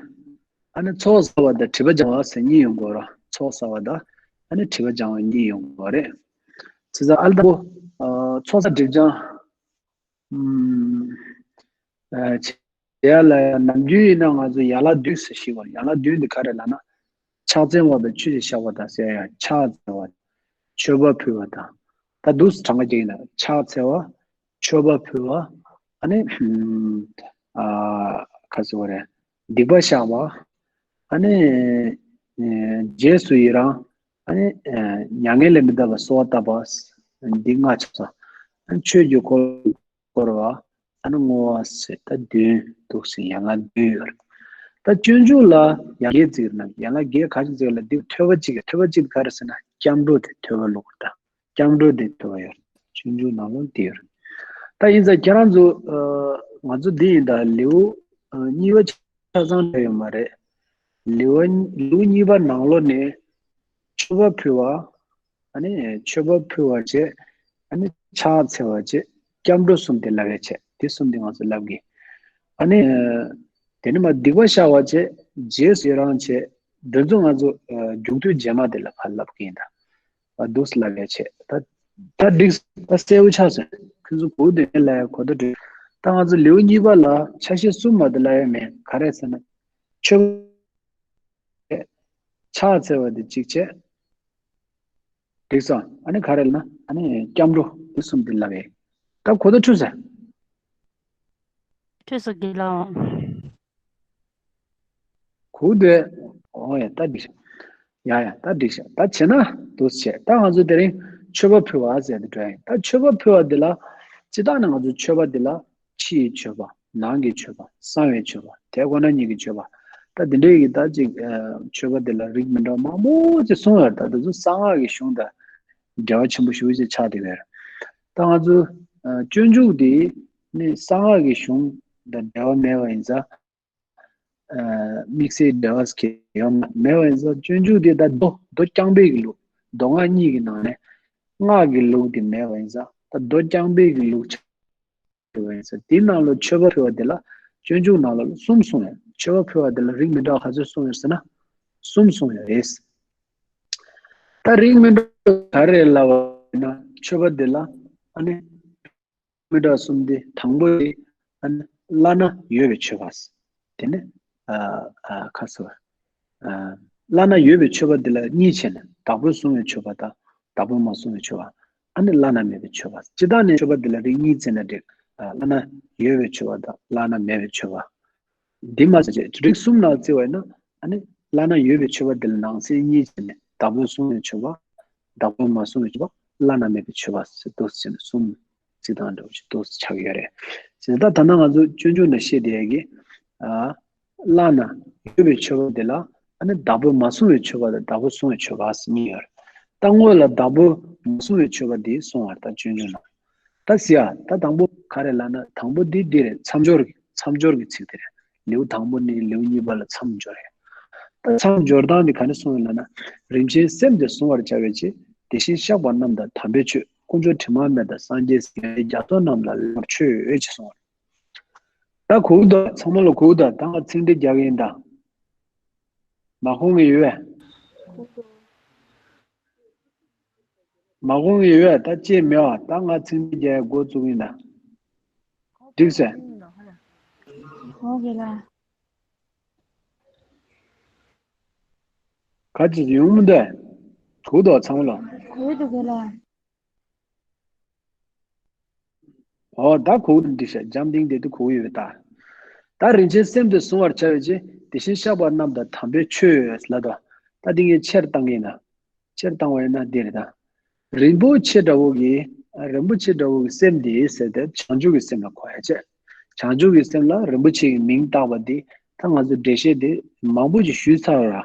ཨ་ནི་ཚོགས་བསགས་པ་དང་སྒྲིབ་པ་སྦྱང་བ་ཟེར་གཉིས་ཡོང་གི་ཡོད་རེད། ཚོགས་བསགས་པ་དང་ཨ་ནི་སྒྲིབ་པ་སྦྱང་བ་གཉིས་ཡོང་གི་ཡོད་རེད། བྱས་ཙང་ཨ་ལ་དང་པོ་ཚོགས་བསགས་སྒྲིབ་སྦྱང་། ཨ། བྱེད་ཡ་ལ་ཡང་ནམ་རྒྱུན་ཡིན་ན་ང་ཚོ་ཡན་ལག་བདུན་ཟེར་ཞིག་ཡོད་རེད། ཡན་ལག་བདུན་དེ་ག་རེ་ལབ་ན། ཕྱག་འཚལ་བ་དང་ཆོས་ཀྱི་བཤགས་པ་དང་ཟེར་ཡ། ཕྱག་འཚལ་བ། མཆོད་པ་ཕུལ་བ་དང་། ད་འདུག་སེ་གྲངས་ཀ་རྒྱག་ཡིན་ན། ཕྱག་འཚལ་བ། མཆོད་པ་ཕུལ་བ། ཨ་ནི། ཨ། ག་ཟེར་བ་རེད། སྡིག་པ་བཤགས་པ། ཨ་ནི། ཨ། རྗེས་སུ་ཡི་རང་། ཨ་ནི། ཨ། མྱ་ངན་ལས་མི་འདའ་བར་གསོལ་བ་བཏབ་པ། འདི་ལྔ་ཆགས་སོང་། ཨ་ནི་ཆོས་ཀྱི་འཁོར་བསྐོར་བ། ཨ་ནི་བསྔོ་བ་ཟེར་ད་བདུན་འདུག་སེ་ཡན་ལག་བདུན་ཡོད་རེད། ད་སྤྱོད་འཇུག་ལ་ཡན་ལག་བརྒྱད་བརྩི་གི་རེད་ན། ཡན་ལག་བརྒྱད་ག་རེ་བརྩི་གི་ལབ་དུས་ཐོས་པ་གཅིག་གི། ཐོས་པ་གཅིག་ག་རེ་ཟེར་ན་སྐྱབས་འགྲོ་དེ་ཐོས་པ་ལབ་ཀྱི་རེད་ད། སྐྱབས་འགྲོ་དེ་ཐོས་པ་ཡོད་རེད། སྤྱོད་འཇུག་ནང་ལོགས་དེ་ཡོད་རེད། ད་ཡིན་ཙང་ཁྱེད་རང་ཚོ། ཨ། ང་ཚོ་འདི་ཡིན་ད་ལེའུ་ཨ་གཉིས་པ་ཆ་ཚང་འགྲོ་ཡོད་མ་རེད། ལེའུ་ལེའུ་གཉིས་པ་ནང་ལོགས་ནས་མཆོད་པ་ཕུལ་བ། ཨ་ནི་མཆོད་པ་ཕུལ་བ་བྱས། ཨ་ནི་ཕྱག་འཚལ་བ་བྱས། སྐྱབས་འགྲོ་གསུམ་དེ་ལབ་ཡ་བྱས། དེ་གསུམ་དེ་ང་ཚོ་ལབ་གི། ཨ་ནི། དེ་ནས་མར་སྡིག་པ་བཤགས་པ་བྱས། རྗེས་སུ་ཡི་རང་བྱས། འདི་ཚོ་ང་ཚོ་ཨ་མཇུག་ཐོག་རྗེས་མ་དེ་ལ་ཕར་ལབ་གི་ཡིན་ད། ཨ། འདུག་སེ་ལབ་ཡ་བྱས། ད་ད་འགྲིག་ད་གསལ་པོ་ཆགས་སོང་། ཁྱོད་ཚོ་གོ་དོན་ལ་ཡ་གོ་ད་འགྲིག་ད་ང་ཚོ་ལེའུ་གཉིས་པ་ལ་ཆ་ཤས་གསུམ་མ་གཏོགས་ལབ་ཡ་མེད། ག་རེ་ཟེར་ན། མཆོད། ཕྱག་འཚལ་བ་དེ་གཅིག་བྱས། འགྲིག་སོང་། ཨ་ནི་ག་རེ་ལབ་ན། ཨ་ནི་སྐྱབས་འགྲོ་དེ་གསུམ་དེ་ལབ་ཡ། ད་གོ་ད་འགྲིག་སོང་། འགྲིག་སོང་དགེ་ལགས། གོ་དེ། ཨོ་ཡ། ད་འགྲིག་ཤག་ཡ་ཡ། ད་འགྲིག་ཤག་ད་བྱས་ན་འདུག་སེ་བྱས། ད་ང་ཚོ་དེ་རིང་མཆོད་པ་ཕུལ་བ་ཟེར་དེ་འགྲོ་ཡ་ཡིན། ད་མཆོད་པ་ཕུལ་བ་འདི་ལ་སྤྱིར་བཏང་ནས་ང་ཚོ་མཆོད་པ་འདི་ལ་ཕྱི་ཡི་མཆོད་པ། ནང་གི་མཆོད་པ། གསང་བའི་མཆོད་པ། དེ་ཁོ་ན་ཉིད་ཀྱི་མཆོད་པ། ད་དེ་འདྲའི་གི་ད་ཅིག་ཨ་མཆོད་པ་འདི་ལ་རིགས་མི་འདྲ་བ་མང་པོ་ཅིག་གསུངས་ཡོད་རེད། ད་དེ་ཚོ་གསང་སྔགས་ཀྱི་གཞུང་དང་འབྲེལ་བ་ཆེན་པོ་ཞེ་པོ་ཅིག་ཆགས་བསྡད་ཡོད་རེད། ད་ང་ཚོ་ཨ་སྤྱོད་འཇུག་འདི་ནི་གསང་སྔགས་ཀྱི་གཞུང་དང་འབྲེལ་བ་མེད་པ་ཡིན་ཙང་། ཨ་དམིགས་བསལ་འབྲེལ་བ་གང་ཡང་མེད་པ་ཡིན་ཙང་། སྤྱོད་འཇུག་འདི་ད་མདོ་མདོ་རྐྱང་པའི་གི་ལུགས། མདོ་སྔགས་གཉིས་ཀྱི་ནང་ནས་སྔགས་ཀྱི་ལུགས་འདི་མེད་པ་ཡིན་ཙང་། ད་མདོ་རྐྱང་པའི་གི་ལུགས་ཆགས་ཡོད་པ་ཡིན་ཙང་། དེའི་ནང་ལ་མཆོད་པ་ཕུལ་བ་དེ་ལ་སྤྱོད་འཇུག་ནང་ལ་གསུམ་གསུངས་ཡོད། མཆོད་པ་ཕུལ་བ་དེ་ལ་རིགས་མི་འདྲ་བ་ག་ཚོད་གསུངས་ཡོད་ཟེར་ན། གསུམ་གསུངས་ཡོད་རེད། ད་རིགས་མི་འདྲ་བ་ག་རེ་ལབ་པ་ཡིན་ན། མཆོད་པ་དེ་ལ་ཨ་ནི་མི་འདྲ་གསུམ་དེ། དང་པོ་དེ་ཨ་ནི་བླ་ན་ཡོད་པའི་མཆོད་པ། དེ་ནས་ཨ་ཨ་ཁ་སོ། ཨ་བླ་ན་ཡོད་པའི་མཆོད་པ་འདི་ལ་གཉིས་ཕྱེ་ནས། བདག་པོས་བཟུང་བའི་མཆོད་པ་དང་བདག་པོས་མ་བཟུང་བའི་མཆོད་པ། ཨ་ནི་བླ་ན་མེད་པའི་མཆོད་པ། སྤྱིར་བཏང་ནས་མཆོད་པ་འདི་ལ་རིགས་གཉིས་བརྩིས་ན་འགྲིག་ཨ་བླ་ན་ཡོད་པའི་མཆོད་པ་དང་བླ་ན་མེད་པའི་མཆོད་པ། འདི་མ་ཟད་རིགས་གསུམ་ནང་བརྩི་བ་ཡིན་ན། ཨ་ནི་བླ་ན་ཡོད་པའི་མཆོད་པ་འདི་ལ་ནང་གསེས་གཉིས་བརྩིས་ནས། བདག་པོས་བཟུང་བའི་མཆོད་པ། བདག་པོས་མ་བཟུང་བའི་མཆོད་པ། བླ་ན་མེད་པའི་མཆོད་པ་ཟེར་འདུག་ཟེར་ནས་གསུམ། བརྩི་སྟངས་འདྲ་བོ་ཞིག་འདུག་ཆགས་ཡོད་རེད། བྱས་ཙང་ད་ལྟ་ང་ཚོ་སྤྱོད་འཇུག་ནང་བཤད་བསྡད་ཡ་གི། ཨ། བླ་ན་ཡོད་པའི་མཆོད་པ་དེ་ལ་ཨ་ནི་བདག་པོས་མ་བཟུང་བའི་མཆོད་པ་དང་བདག་པོས་བཟུང་བའི་མཆོད་པ་ཟེར་གཉིས་ཡོད་རེད། ད་སྔོན་ལ་བདག་པོས་མ་བཟུང་བའི་མཆོད་པ་དེ་གསུངས་པ་རེད། ད་སྤྱོད་འཇུག་ནང་ད་ཟེར་ཡ། ད་དང་པོ་ག་རེ་ལབ་ན། དང་པོ་འདི་འདི་རེད། མཚམས་སྦྱོར་གྱི་མཚམས་སྦྱོར་གྱི་ཚིག་དེ་རེད། ལེའུ་དང་པོ་ནས་ལེའུ་གཉིས་པ་ལ་མཚམས་སྦྱོར་རེད། ད་མཚམས་སྦྱོར་སྟངས་འདི་ག་ནས་གསུངས་ཡོད་ལབ་ན། རིན་ཆེན་སེམས་དེ་གཟུང་བར་བྱ་བའི་ཕྱིར། དེ་བཞིན་གཤེགས་པ་རྣམས་དང་དམ་པའི་ཆོས། དཀོན་མཆོག་དྲི་མ་མེད་དང་སངས་རྒྱས་སྲས། རྒྱ་མཚོ་རྣམས་ལ་ལེགས་པར་མཆོད་ཅེས་གསུངས། ད་གོ་གི་འདུག་ཚང་མ་ལ་གོ་གི་འདུག་ད་ང་ཚིག་འགྲེལ་རྒྱག་གི་ཡིན་ད། མ་གོ་མཁན་ཡོད་པས། མ་གོ་མཁན་ཡོད་པས། ད་ཅེས་མེད་པ། ད་ང་ཚིག་འགྲེལ་རྒྱག་ཡ་འགོ་བཙུགས་ཡིན་ད། འགྲིག་སོང་། ཨོ་ཁེ་ལ། ག་ཅིག་ཡོང་མི་འདུག་གོ་གི་འདུག་ཚང་མ་ལ། གོ་གི་འདུག་གེ་ལ། ཨོ་ད་གོ་གི་འདུག་འགྲིག་ཤག་འཇམ་ཐིང་དེ་དུ་གོ་གི་ཡོད་ད། ད་རིན་ཆེན་སེམས་དེ་གཟུང་བར་བྱ་བའི་ཕྱིར། དེ་བཞིན་གཤེགས་པ་རྣམས་དང་དམ་པའི་ཆོས་ལབ་དོ། ད་འདི་ངས་ཆེར་བཏང་གི་ཡིན་ན། ཆེར་བཏང་བ་ཡིན་ན་འདི་རེད་ད། རིན་པོ་ཆེ་འདྲ་བོ་གི། རིན་པོ་ཆེ་འདྲ་བོ་གི་སེམས་དེ་ཟེར་ཏེ་བྱང་ཆུབ་ཀྱི་སེམས་ལ་གོ་ཡ་བྱས། བྱང་ཆུབ་ཀྱི་སེམས་ལ་རིན་པོ་ཆེ་གི་མིང་བཏགས་པ་འདི། ད་ང་ཚོ་འགྲེལ་བཤད་དེ་མང་པོ་ཞིག་ཞུས་ཚར་བ་ར།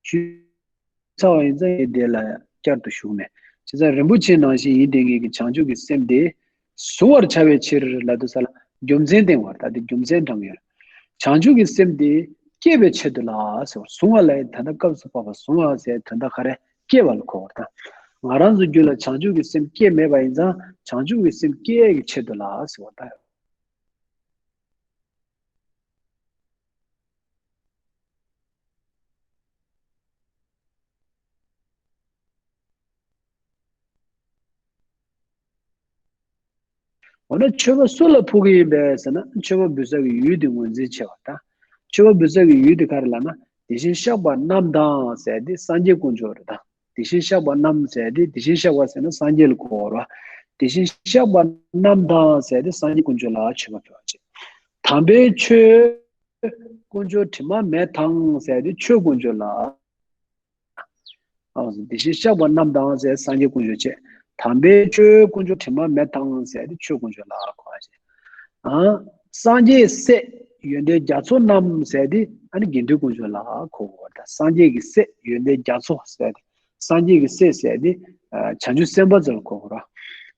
ཞུས་ཚར་བ་ཡིན་ཙང་ངས་དེ་ལ་བསྐྱར་དུ་ཞུགས་མེད། བྱས་ཙང་རིན་པོ་ཆེ་ནང་བཞིན་ཡིན་བསྡད་མཁན་གྱི་བྱང་ཆུབ་ཀྱི་སེམས་དེ་གཟུང་བར་བྱ་བའི་ཕྱིར་ལབ་དུས་ས་ལ་རྒྱུ་མཚན་བསྟན་པ་རེད། ད་དེ་རྒྱུ་མཚན་དྲངས་ཡོད། བྱང་ཆུབ་ཀྱི་སེམས་དེ་སྐྱེ་བའི་ཆེད་དུ་ལ་ཟེར་བ། གཟུང་བ་ལ་ཡང་ད་ལྟ་སྐབས་སུ་བབ་པ་གཟུང་བ་ཟེར་དོན་དག་ག་རེ། སྐྱེ་བ་ལ་གོ་བར་ད། ང་རང་ཚོ་རྒྱུད་ལ་བྱང་ཆུབ་ཀྱི་སེམས་སྐྱེ་མེད་པ་ཡིན་ཙང་། བྱང་ཆུབ་ཀྱི་སེམས་སྐྱེ་ཡས་ཀྱི་ཆེད་དུ་ལ་ཟེར་བ་ད། འོ་ན་མཆོད་པ་སུ་ལ་ཕུལ་གྱི་ཡིན་པས་ཟེར་ན། མཆོད་པ་འབུལ་ས་གི་ཡུལ་དེ་ངོས་འཛིན་བྱེད་པ་དང་། མཆོད་པ་འབུལ་ས་གི་ཡུལ་དེ་ག་རེ་ལབ་ན། དེ་བཞིན་གཤེགས་པ་རྣམས་དང་ཟེར་དེ་སངས་རྒྱས་དཀོན་མཆོག་རེད་ད། དེ་བཞིན་གཤེགས་པ་རྣམས་ཟེར་དེ། དེ་བཞིན་གཤེགས་པ་ཟེར་ན་སངས་རྒྱས་ལ་གོ་བ་རེད་བ། དེ་བཞིན་གཤེགས་པ་རྣམས་དང་ཟེར་དེ་སངས་རྒྱས་དཀོན་མཆོག་ལ་མཆོད་པ་ཕུལ་བ་བྱེད། དམ་པའི་ཆོས་དཀོན་མཆོག་དྲི་མ་མེད་དང་ཟེར་དེ་ཆོས་དཀོན་མཆོག་ལ། ཨ། དེ་བཞིན་གཤེགས་པ་རྣམས་དང་ཟེར་སངས་རྒྱས་དཀོན་མཆོག་བྱས། དམ་པའི་ཆོས་དཀོན་མཆོག་དྲི་མ་མེད་དང་ཟེར་དེ་ཆོས་དཀོན་མཆོག་ལ་གོ་བ་བྱས། ཨ། སངས་རྒྱས་སྲས་ཡོན་ཏན་རྒྱ་མཚོ་རྣམས་ཟེར་དེ་ཨ་ནི་དགེ་འདུན་དཀོན་མཆོག་ལ་གོ་བ་དང་། སངས་རྒྱས་ཀྱི་སྲས་ཡོན་ཏན་རྒྱ་མཚོ་ཟེར་དེ། སངས་རྒྱས་ཀྱི་སྲས་ཟེར་དེ་ཨ་བྱང་ཆུབ་སེམས་དཔའ་ཚོ་ལ་གོ་དགོས་རེད།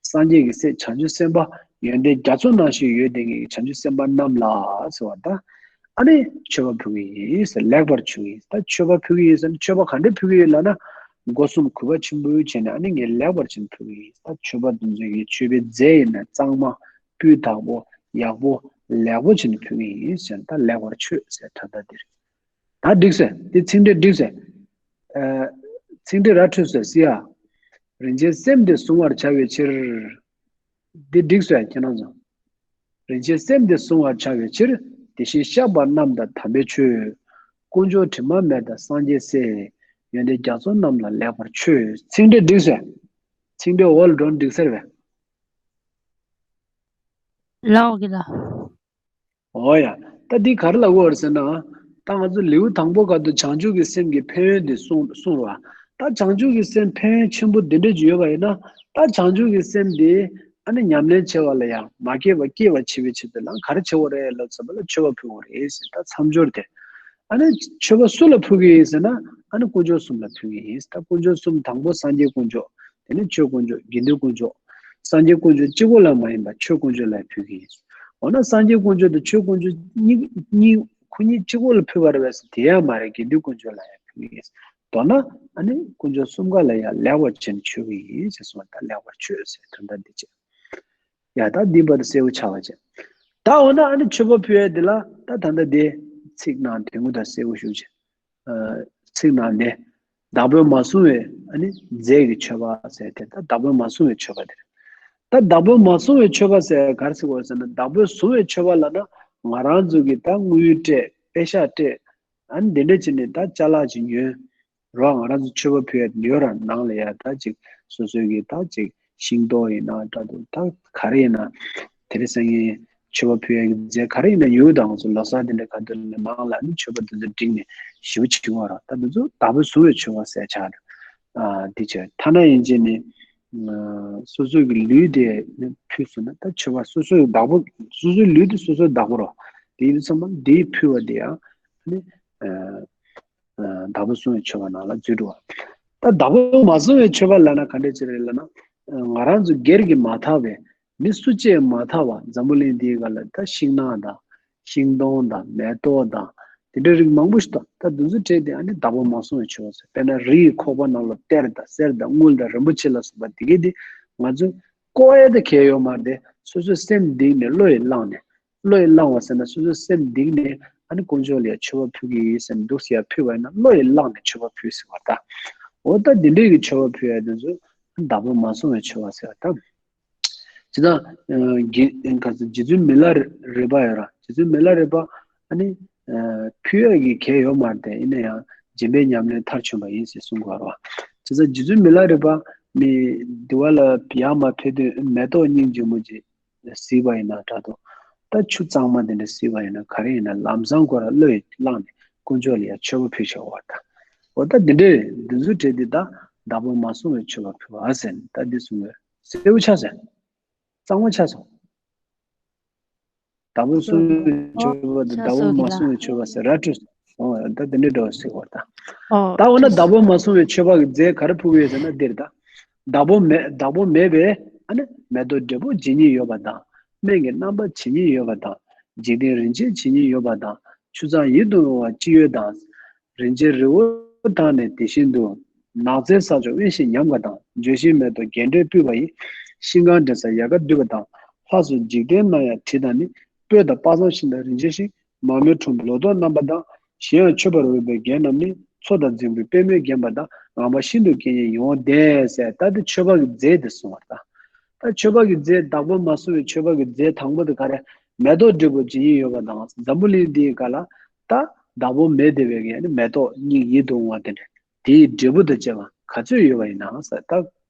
སངས་རྒྱས་ཀྱི་སྲས་བྱང་ཆུབ་སེམས་དཔའ་ཡོན་ཏན་རྒྱ་མཚོ་ནང་བཞིན་ཡོད་བསྡད་མཁན་གྱི་བྱང་ཆུབ་སེམས་དཔའ་རྣམས་ལ་ཟེར་བ་དང་། ཨ་ནི་མཆོད་པ་ཕུལ་གྱི་ཡིན་ཟེར། ལེགས་པར་མཆོད་ཀྱི་ཡིན། ད་མཆོད་པ་ཕུལ་གྱི་ཡིན་ཟེར་ན་མཆོད་པ་ག་འདྲ་ཕུལ་གྱི་ཡིན་ལབ་ན། སྒོ་གསུམ་གུས་པ་ཆེན་པོས་བྱས་ནས་ཨ་ནི་ངས་ལེགས་པར་བྱས་ནས་ཕུལ་གྱི་ཡིན། ད་མཆོད་པ་འདི་ཚོ་གི་མཆོད་པའི་རྫས་ཡིན་ན་གཙང་མ། སྤུས་དག་པོ། ཡག་པོ། ལེགས་པོ་བྱས་ནས་ཕུལ་གྱི་ཡིན་ཟེར་ན། ད་ལེགས་པར་མཆོད་ཟེར་ད་ལྟ་འདིར། ད་འགྲིག་ཟེར། འདི་ཚིག་འགྲེལ་འགྲིག་ཟེར། ཨ། ཚིག་འགྲེལ་ར་འཕྲོད་ཟེར་ཟེར་ཡ། རིན་ཆེན་སེམས་འདི་གཟུང་བར་བྱ་བའི་ཕྱིར། འདི་འགྲིག་ཟེར་ཁྱེད་རང་ཚོ། རིན་ཆེན་སེམས་འདི་གཟུང་བར་བྱ་བའི་ཕྱིར། དེ་བཞིན་གཤེགས་པ་རྣམས་དང་དམ་པའི་ཆོས། དཀོན་མཆོག་དྲི་མ་མེད་དང་སངས་རྒྱས་སྲས། ཡོན་ཏན་རྒྱ་མཚོ་རྣམས་ལ་ལེགས་པར་མཆོད། ཚིག་འགྲེལ་འགྲིག་ཟེར། ཚིག་འགྲེལ་འོག་ལ་འགྲོ་འགྲིག་ཟེར་བས། ལའོ་གི་ལ། འོ་ཡ། ད་འདི་ག་རེ་ལབ་དགོས་རེད་ཟེར་ན། ད་ང་ཚོ་ལེའུ་དང་པོ་སྐབས་དུ་བྱང་ཆུབ་ཀྱི་སེམས་ཀྱི་ཕན་ཡོན་འདི་གསུངས་གསུངས་རོགས། ད་བྱང་ཆུབ་ཀྱི་སེམས་ཕན་ཡོན་ཆེན་པོ་འདི་འདྲ་ཅིག་ཡོད་པ་ཡིན་ན། ད་བྱང་ཆུབ་ཀྱི་སེམས་འདི་ཨ་ནི་ཉམས་ལེན་བྱེད་པ་ལ་ཡང་མ་སྐྱེས་པ་སྐྱེས་པ་བྱེད་པའི་ཆེད་དུ་ལ་ག་རེ་བྱེད་དགོས་རེད་ལབ་ཙམ་པ་ལ་མཆོད་པ་ཕུལ་དགོས་རེད་ཟེར། ད་མཚམས་སྦྱོར་དེ། ཨ་ནི་མཆོད་པ་སུ་ལ་ཕུལ་གྱི་ཡིན་ཟེར་ན། ཨ་ནི་དཀོན་མཆོག་གསུམ་ལ་ཕུལ་གྱི་ཡིན། ད་དཀོན་མཆོག་གསུམ། དང་པོ་སངས་རྒྱས་དཀོན་མཆོག་དེ་ནས་ཆོས་དཀོན་མཆོག་དགེ་འདུན་དཀོན་མཆོག་སངས་རྒྱས་དཀོན་མཆོག་གཅིག་པོ་ལ་མ་ཡིན་པ་ཆོས་དཀོན་མཆོག་ལ་ཕུལ་གྱི་ཡིན། འོ་ན་སངས་རྒྱས་དཀོན་མཆོག་དང་ཆོས་དཀོན་མཆོག་གཉིས་གཉིས་ཁོ་གཉིས་གཅིག་པོ་ལ་ཕུལ་བ་རེད་པས་ཟེར། དེ་ཡང་མ་རེད། དགེ་འདུན་དཀོན་མཆོག་ལ་ཡང་ཕུལ་གྱི་ཡིན། མདོར་ན་ཨ་ནི་དཀོན་མཆོག་གསུམ་ཀ་ལ་ཡང་ལེགས་པར་བྱས་ནས་མཆོད་ཀྱི་ཡིན་ཟེར་གསུངས་པ། ད་ལེགས་པར་མཆོད་ཟེར་དོན་དག་འདི་བྱས། ཡ། ད་འདི་བར་དུ་གསལ་པོ་ཆགས་པ་བྱས། ད་འོ་ན་ཨ་ནི་མཆོད་པ་ཕུལ་ཡ་འདི་ལ་ད་ད་ལྟ་འདི་ཚིག་ནང་དོན་གོ་ད་གསལ་པོ་ཞུ་བྱས། ཨ། ཚིག་ནང་ནས་བདག་པོས་མ་བཟུང་བའི་ཨ་ནི་རྫས་ཀྱི་མཆོད་པ་ཟེར་དེ། ད་བདག་པོས་མ་བཟུང་བའི་མཆོད་པ་དེ་རེད། ད་བདག་པོས་མ་བཟུང་བའི་མཆོད་པ་ཟེར་ག་རེ་ཟེར་དགོས་ཟེར་ན། བདག་པོས་བཟུང་བའི་མཆོད་པ་ལབ་ན་ང་རང་ཚོ་གིས་ད་དངུལ་སྤྲད། པེ་ཤག་སྤྲད། ཨ་ནི་འདི་འདྲ་བྱས་ནས་ད་ཅ་ལག་ཅིག་ཉོས། རོགས། ང་རང་ཚོ་མཆོད་པ་ཕུལ་ཡ་ཡོད་ར། ནང་ལ་ཡ་ད་ཅིག་སོ་སོའི་གི་ད་ཅིག་ཤིང་ཏོག་ཡིན་ན་འདྲ་འདུག་ད་ག་རེ་ཡིན་ན། དེ་རིང་སང་ཉིན་མཆོད་པ་ཕུལ་ཡ་གི་རྫས་ག་རེ་ཡིན་ན་ཡོད། ད་ང་ཚོ་ལོ་གསར་དེ་འདྲ་ག་དུས་ནས་མང་ལ་ནི་མཆོད་པ་དེ་ཚོ་བསྒྲིགས་ནས་ཞེ་པོ་བྱེད་ཀྱི་ཡོད་ར། ད་དེ་ཚོ་བདག་པོས་བཟུང་བའི་མཆོད་པ་ཟེར་ཆགས་རེད། ཨ། དེ་བྱས། ཐ་ན་ཡིན་གཅིག་ནི་སོ་སོའི་གི་ལུས་དེ་ནི་ཕུལ་སོང་ན། ད་མཆོད་པ་སོ་སོའི་བདག་པོ། སོ་སོའི་ལུས་དེ་སོ་སོའི་བདག་པོ་ར། དེ་ཡིན་དུས་ཙམ་པ་འདིའི་ཕུལ་བ་དེ་ཡང་ནི། ཨ། བདག་པོས་བཟུང་བའི་མཆོད་པ་ནང་ལ་འཛུལ་འགྲོ་བ། ད་བདག་པོས་མ་བཟུང་བའི་མཆོད་པ་ལབ་ན་ག་འདྲ་ཅིག་རེད་ལབ་ན། ང་རང་ཚོ་སྒེར་གྱིས་མ་འཐབ་པའི། མི་སུ་གཅིག་མ་འཐབ་པ། འཛམ་བུ་གླིང་འདིའི་སྒང་ལ་ད་ཤིང་ནགས་དང་། ཤིང་སྡོང་དང་། མེ་ཏོག་དང་། དེ་འདྲའི་རིགས་མང་པོ་ཞིག་འདུག་ད་དེ་ཚོ་སྤྲད་དེ་ཨ་ནི་བདག་པོས་མ་བཟུང་བའི་མཆོད་པ་ཟེར། དཔེར་ན་རི་ཡི་ཁོག་པ་ནང་ལ་གཏེར་དང་གསེར་དང་དངུལ་དང་རིན་པོ་ཆེ་ལ་སོགས་པ་དེ་གས་དེ་ང་ཚོས་བཀོག་ཡ་དེ་གས་ཡོད་མ་རེད་དེ། སོ་སོའི་སེམས་གཏིང་ནས་བློ་ཡིས་བླངས་ནས། བློ་ཡིས་བླངས་པ་ཟེར་ན་སོ་སོའི་སེམས་གཏིང་ནས་ཨ་ནི་དཀོན་མཆོག་ལ་ཡ་མཆོད་པ་ཕུལ་གྱི་ཡིན་ཟེར་ནས་འདུག་སེ་ཡ་ཕུལ་བ་ཡིན་ན་བློ་ཡིས་བླངས་ནས་མཆོད་པ་ཕུལ་ཟེར་བ་ད། འོ་ད་འདི་འདྲའི་གི་མཆོད་པ་ཕུལ་ཡ་དེ་ཚོ་བདག་པོས་མ་བཟུང་བའི་མཆོད་པ་ཟེར་བ་ད། ཇི་ལྟར་ཨ་རྗེ་ག་ཚོད་རྗེ་བཙུན་མི་ལ་རས་པ་ཡོད་ར། རྗེ་བཙུན་མི་ལ་རས་པ་ཨ་ནི་ཨ་ཕུལ་ཡ་གི་གལ་ཡོད་མ་རེད་དེ། ཡིན་ན་ཡང་སྦྱིན་པའི་ཉམས་ལེན་མཐར་ཕྱིན་པ་ཡིན་ཟེར་གསུང་གི་ཡོད་ར། བྱས་ཙང་རྗེ་བཙུན་མི་ལ་རས་པ་ནི་འདི་བ་ལ་ཡར་མར་ཕེབས་དུས་མེ་ཏོག་སྙིང་རྗེ་མོ་ཅིག་གཟིགས་པ་ཡིན་ན་འདྲ་འདུག་ད་ཆུ་གཙང་མ་དེ་འདྲ་གཟིགས་པ་ཡིན་ན་ག་རེ་ཡིན་ན་ལམ་སང་ཁོ་རང་བློ་ཡིས་བླངས་ནས་དཀོན་མཆོག་ལ་ཡ་མཆོད་པ་ཕུལ་ཆོག་པ་དང་། འོ་ད་འདི་འདྲའི་འདི་ཚོ་བྲིས་ཏེ་ད་བདག་པོས་མ་བཟུང་བའི་མཆོད་པ་ཕུལ་བ་ཟེར་ནས་ད་འདི་གསུངས་པས། གསལ་པོ་ཆགས་སོང་། གཙང་མ་ཆགས་སོང་། བདག་པོས་བཟུང་བའི་མཆོད་པ་དང་བདག་པོས་མ་བཟུང་བའི་མཆོད་པ་ཟེར་ར་འཕྲོད་སོང་། འོ་ད་དེ་འདྲའི་འདྲ་བ་ཟེར་བ་དང་། ད་འོ་ན་བདག་པོས་མ་བཟུང་བའི་མཆོད་པ་གི་རྫས་ག་རེ་ཕུལ་གྱི་ཡོད་ཟེར་ན་འདིར་ད། བདག་པོ་མེད། བདག་པོ་མེད་པས་ཨ་ནི་མེ་ཏོག་འབྲས་བུ་ཇི་སྙེད་ཡོད་པ་དང་། སྨན་གྱི་རྣམ་པ་ཇི་སྙེད་ཡོད་པ་དང་། འཇིག་རྟེན་རིན་ཆེན་ཇི་སྙེད་ཡོད་པ་དང་། ཆུ་གཙང་ཡིད་དུ་འོང་བ་ཅི་ཡོད་དང་། རིན་ཆེན་རི་བོ་དག་ནི་དེ་བཞིན་དུ། ནགས་ཚལ་ས་ཕྱོགས་དབེན་ཞིང་ཉམས་དགའ་དང་། ལྗོན་ཤིང་མེ་ཏོག་རྒྱན་སྤྲས་སྤུད་པ་ཡི། ཤིང་ཁང་འགྲན་ས་ཡལ་ག་འདུས་པ་དང་། ལྷ་སོགས་འཇིག་རྟེན་ན་ཡང་དྲི་དང་ནི། སྤོས་དང་དཔག་བསམ་ཤིང་དང་རིན་ཆེན་ཤིང་། མ་རྨོས་ཁྲོམ་ལོ་ཏོག་རྣམ་པ་དང་། གཞན་ཡང་མཆོད་པར་འོས་པའི་རྒྱན་རྣམས་ནི། མཚོ་དང་རྫིང་བུའི་པད་མོས་བརྒྱན་པ་དང་། ངང་པ་ཤིན་ཏུ་སྐད་སྙན་ཡིད་འོང་ལྡན་ཟེར། ད་དེ་མཆོད་པ་གི་རྫས་དེ་གསུངས་པ་དང་། ད་མཆོད་པ་གི་རྫས་བདག་པོ་མ་བཟུང་བའི་མཆོད་པ་གི་རྫས་དང་པོ་དེ་ག་རེ། མེ་ཏོག་འབྲས་བུ་ཇི་སྙེད་ཡོད་པ་དང་། འཛམ་བུ་གླིང་འདིའི་སྒང་ལ་ད་བདག་པོ་མེད་བསྡད་པའི་གི་ནི་མེ་ཏོག་སྙེད་ཡིད་དུ་འོང་བ་དེ་འདྲ། དེའི་འབྲས་བུ་དང་བཅས་པ་ག་ཚོད་ཡོད་པ་ཡིན་ནའང་ཟེར། ད་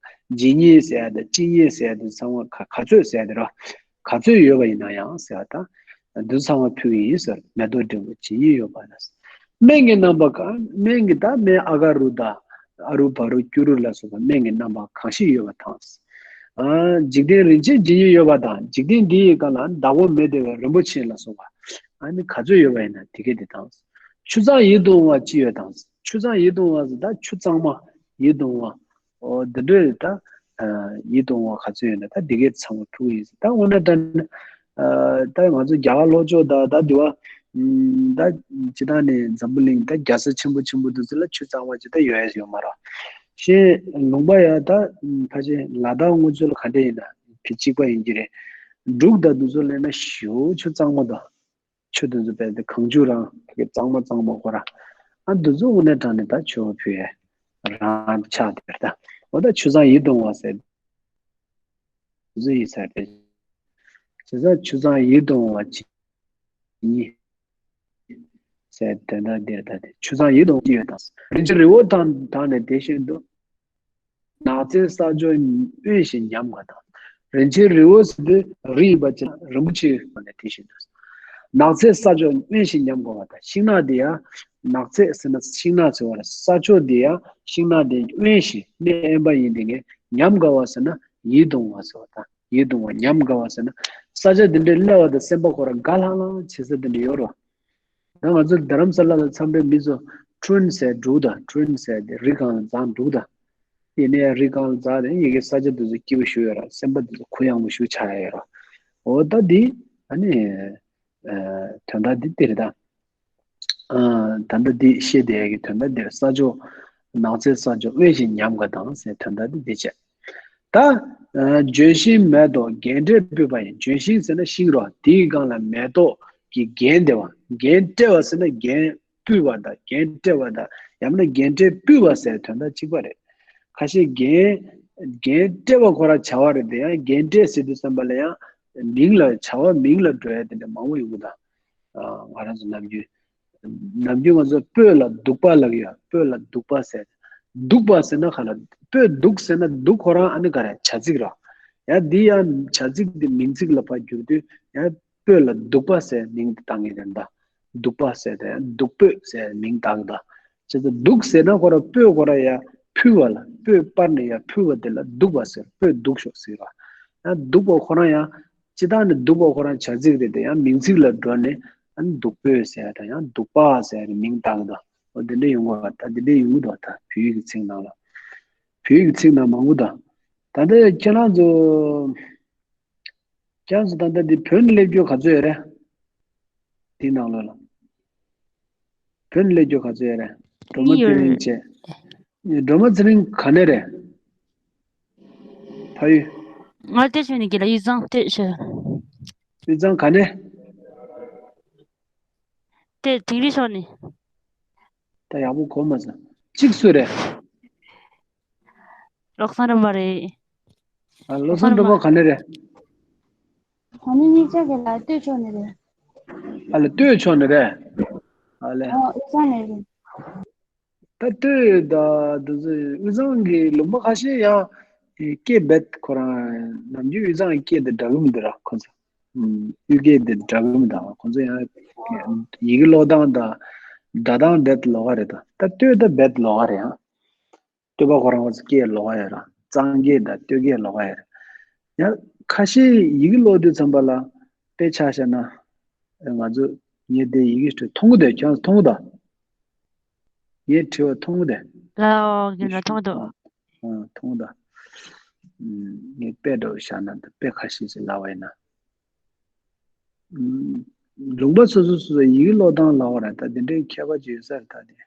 ཇི་སྙེད་ཟེར་ཡ་དང་ཅི་སྙེད་ཟེར་ཡ་དེ་ཚང་མ་ག་ག་ཚོད་ཟེར་ཡ་དེ་ར། ག་ཚོད་ཡོད་པ་ཡིན་ན་ཡང་ཟེར་བ་དང་། འདི་ཚང་མ་ཕུལ་གྱི་ཡིན་ཟེར། མེ་ཏོག་འབྲས་བུ་ཇི་སྙེད་ཡོད་པ་ལ། སྨན་གྱི་རྣམ་པ་གང་། སྨན་གྱི་ད་སྨན་ཨ་ག་རུ་དང་། ཨ་རུ་བ་རུ་ཀུ་རུ་ལ་སོགས་པ་སྨན་གྱི་རྣམ་པ་གང་ཞིག་ཡོད་པ་དང་། ཨ་འཇིག་རྟེན་རིན་ཆེན་ཇི་སྙེད་ཡོད་པ་དང་། འཇིག་རྟེན་འདི་ཡི་སྒང་ལ་བདག་པོ་མེད་བསྡད་པའི་རིན་པོ་ཆེ་ལ་སོགས་པ་ཨ་ནི་ག་ཚོད་ཡོད་པ་ཡིན་ན་དེ་གས་དེ་དང་། ཆུ་གཙང་ཡིད་དུ་འོང་བ་ཅི་ཡོད་དང་། ཆུ་གཙང་ཡིད་དུ་འོང་བ་ཟེར་ད་ཆུ་གཙང་མ་ཡིད་དུ་འོང་བ། འོ་འདི་འདྲའི་ད་ཡིད་དུ་འོང་བ་ག་ཚོད་ཡོད་ན་ད་འདི་གས་ཚང་མ་ཕུལ་གྱི་ཡིན་ཟེར། ད་དངོས་གནས་དྲང་གནས་ད་ང་ཚོ་རྒྱ་གར་ལྷོ་ཕྱོགས་ད་ད་འདི་བ་ད་ཇི་ལྟར་ནས་འཛམ་བུ་གླིང་ད་རྒྱལ་ས་ཆེན་པོ་ཆེན་པོ་འདི་ཚོ་ལ་ཆུ་གཙང་མ་ཅིག་ད་ཡོད་ཡ་ཡོད་མ་རེད། ཤེས་ལུང་པ་ཡ་ད་ཕལ་ཆེར་ལ་དྭགས་དངུལ་མཚོ་ལ་ག་འདྲ་ཡིན་ན་ཕི་གཅིག་པ་ཡིན་གྱི་རེད། འབྲུག་ད་འདི་ཚོ་ལ་ན་ཞེ་པོ་ཆུ་གཙང་མ་དང་། ཆུ་དེ་ཚོ་བས་ཏེ་གངས་ཆུ་རང་དེ་ག་གཙང་མ་གཙང་མ་ཁོ་ར། ཨ་འདི་ཚོ་དངོས་གནས་དྲང་གནས་ད་མཆོད་པ་ཕུལ་ཡས་རང་ཆགས་དེ་རེད་ད། འོ་ད་ཆུ་གཙང་ཡིད་དུ་འོང་བ་ཟེར། འདི་ཚོ་ཡིན་ས་རེད། བྱས་ཙང་ཆུ་གཙང་ཡིད་དུ་འོང་བ་ཇི་སྙེད་ཟེར་དོན་དག་འདིར་ད་དེ་ཆུ་གཙང་ཡིད་དུ་འོང་ཅི་ཡོད་དང་། རིན་ཆེན་རི་བོ་དང་དག་ནི་དེ་བཞིན་དུ། ནགས་ཚལ་ས་ཕྱོགས་དབེན་ཞིང་ཉམས་དགའ་དང་། རིན་ཆེན་རི་བོ་ཟེར་དུས་རི་ཡིན་པ་ཅིག་རིན་པོ་ཆེའི་སྒོ་ནས་དེ་བཞིན་དུ། ནགས་ཚལ་ས་ཕྱོགས་དབེན་ཞིང་ཉམས་དགའ་བ་དང་། ཤིང་ནགས་དེ་ཡང་ནགས་ཚལ་ཟེར་ན་ཤིང་ནགས་ཟེར་བ་རེད། ས་ཕྱོགས་དེ་ཡང་ཤིང་ནགས་དེ་དབེན་ཞིང་གནས་དབེན་པ་ཡིན་དེ་ངས་ཉམས་དགའ་བ་ཟེར་ན་ཡིད་དུ་འོང་བ་ཟེར་བ་དང་། ཡིད་དུ་འོང་བ་ཉམས་དགའ་བ་ཟེར་ན། ས་ཆ་དེ་འདྲའི་སླེབས་པ་དང་སེམས་པ་ཁོ་རང་དགའ་ལྷང་ལྷང་བྱེད་ས་དེ་འདྲ་ཡོད་རེད། ད་ང་ཚོ་རྡ་རམ་ས་ལ་ལ་འཚམས་པའི་མི་ཚོ་ཁྲུན་ཟེར་འདུག་ད། ཁྲུན་ཟེར་དེ་རི་སྒང་ལ་འཛེགས་འདུག་ད། ཡིན་ནའི་རི་སྒང་ལ་འཛེགས་དེ་ཡི་གེ་ས་ཆ་དེ་ཚོ་སྐྱིད་པོ་ཞེ་པོ་ཡོད་རེད། སེམས་པ་དེ་ཚོ་གུ་ཡངས་པོ་ཞེ་པོ་ཆགས་ཡ་ཡོད་རེད། འོ་ད་འདི་ཨ་ནི་ཨ་དོན་དག་འདི་དེ་རེད་ད། ཨ་ད་ལྟ་འདི་བཤད་བསྡད་ཡ་གི་དོན་དག་འདིར་ས་ཕྱོགས་ནགས་ཚལ་ས་ཕྱོགས་དབེན་ཞིང་ཉམས་དགའ་དང་ཟེར་དོན་དག་འདི་འདི་བྱས། ད་ཨ་ལྗོན་ཤིང་མེ་ཏོག་རྒྱན་སྤྲས་སྤུད་པ་ཡིན། ལྗོན་ཤིང་ཟེར་ན་ཤིང་རོ། དེའི་སྒང་ལ་མེ་ཏོག་གི་རྒྱན་དེ་བ། རྒྱན་སྤྲས་པ་ཟེར་ན་རྒྱན་སྤུད་པ་དང་རྒྱན་སྤྲས་པ་དང་ཡང་ན་རྒྱན་སྤྲས་སྤུད་པ་ཟེར་དོན་དག་གཅིག་པ་རེད། ཁ་ཤས་རྒྱན་རྒྱན་སྤྲས་པ་ཁོ་རང་བྱ་བ་རེད་དེ། ཡང་རྒྱན་སྤྲས་ཟེར་དུས་ཙམ་པ་ལ་ཡང་མིང་ལ་བྱ་བ་མིང་ལ་འགྲོ་ཡ་དེ་འདྲ་མང་པོ་ཡོང་གི་ད། ང་རང་ཚོ་ནམ་རྒྱུན། ནམ་རྒྱུན་ང་ཚོ་སྤོས་ལ་བདུག་པ་ལབ་ཡོད། སྤོས་ལ་བདུག་པ་ཟེར། བདུག་པ་ཟེར་ན་ག་ལ། སྤོས་བདུག་ཟེར་ན་བདུག་ཁོ་རང་ཨ་ནི་ག་རེ་བྱ་ཚིག་ར། ཡང་འདི་ཡང་བྱ་ཚིག་འདི་མིང་ཚིག་ལ་ཕར་བསྒྱུར་དུས་ཡང་སྤོས་ལ་བདུག་པ་ཟེར་མིང་འདི་བཏང་ངེས་རེད་ད། བདུག་པ་ཟེར་ད་ཡང་བདུག་སྤོས་ཟེར་མིང་བཏང་གི་ད། བྱས་ཙང་བདུག་ཟེར་ན་ཁོ་རང་སྤོས་ཁོ་རང་ཡང་ཕུལ་བ་ལ། སྤོས་སྤར་ནས་ཡང་ཕུལ་བ་དེ་ལ་བདུག་པ་ཟེར། སྤོས་བདུག་ཤོག་ཟེར་བ། ཡང་བདུག་པ་ཁོ་རང་ཡང་། སྤྱིར་བཏང་ནི་བདུག་པ་ཁོ་རང་བྱ་ཚིག་རེད་དེ། ཡང་མིང་ཚིག་ལ་འགྲོ་ནས་ཨ་ནི་བདུག་སྤོས་ཟེར་དང་ཡང་བདུག་པ་ཟེར་མིང་བཏགས་དང་། འོ་དེ་འདྲ་ཡོང་གི་བ། ད་དེ་འདྲ་ཡོང་གི་འདུག་ད་བོད་ཡིག་གི་ཚིག་ནང་ལ། བོད་ཡིག་གི་ཚིག་ནང་མང་པོ་དང་། ད་ལྟ་ཁྱེད་རང་ཚོ། ཁྱེད་རང་ཚོ་ད་ལྟ་འདི་བོད་ནས་སླེབས་རྒྱུ་ག་ཚོད་ཡོད་རེད། དེའི་ནང་ལོགས་ལ། བོད་ནས་སླེབས་རྒྱུ་ག་ཚོད་ཡོད་རེད། སྒྲོལ་མ་ཚེ་རིང་བྱས། སྒྲོལ་མ་ཚེ་རིང་ག་ནས་རེད། ཕ་ཡུལ། ང་ལྟོས་བྱས་ནས་གི་ལ་དབུས་གཙང་ལྟོས་བྱས། དབུས་གཙང་ག་ནས། ལྟོས་དིང་རི་ཕྱོགས་ནས། ད་ཡག་པོ་གོ་མ་སོང་། གཅིག་སུ་རེད། བློ་བཟང་སྒྲོལ་མ་རེད། ཨ་བློ་བཟང་སྒྲོལ་མ་ག་ནས་རེད། ད་ནི་གཉིས་ཆ་གི་ལ་སྟོད་ཕྱོགས་ནས་རེད། ཨ་ལ་སྟོད་ཕྱོགས་ནས་རེད། ཨ་ལས། ཨོ་དབུས་གཙང་ནས་རེད། ད་སྟོད་ད་དུ་དབུས་གཙང་གི་ལུང་པ་ཁ་ཤས་ཡང་སྐད་རྦད་ཁོ་རང་ནམ་རྒྱུན་དབུས་གཙང་གི་སྐད་དེ་འདྲ་གི་མི་འདུག་ར་ཁོ་ཚོ། ཨུམ། དབུས་སྐད་དེ་འདྲ་གི་མི་འདུག་ཁོ་ཚོ་ཡང་ཡི་གེ་ཀློག་སྟངས་དང་སྒྲ་གདངས་རྦད་ལོགས་ཀ་རེད་ད། ད་སྟོད་ད་རྦད་ལོགས་ཀ་རེད་ཡང་། སྟོད་པ་ཁོ་རང་ཚོ་སྐད་ལོགས་ཀ་ཡོད་ར། གཙང་སྐད་དང་སྟོད་སྐད་ལོགས་ཀ་ཡོད་ར། ཡང་ཁ་ཤས་ཡི་གེ་ཀློག་དུས་ཙམ་པ་ལ་དཔེ་ཆ་བཞག་ན། ང་ཚོ་ངས་དེ་ཡི་གེ་ཞིག་མཐོང་གི་འདུག་ཁྱེད་རང་མཐོང་གི་འདུག་ངས་བྲིས་པ་མཐོང་གི་འདུག་ལའོ་ངས་ལ་མཐོང་གི་འདུག་ཨ་མཐོང་གི་འདུག་ངས་དཔེ་འདྲ་བོ་བཞག་ན་དཔེ་ཁ་ཤས་ཤིག་ལབ་པ་ཡིན་ན། ལུང་པ་སོ་སོ་སོ་སོ་ཡི་གེ་ཀློག་སྟངས་ལབ་པ་ར། ད་དེ་འདྲའི་ཁྱད་པར་ཅིག་ཡོད་ས་རེད་ད་དེ།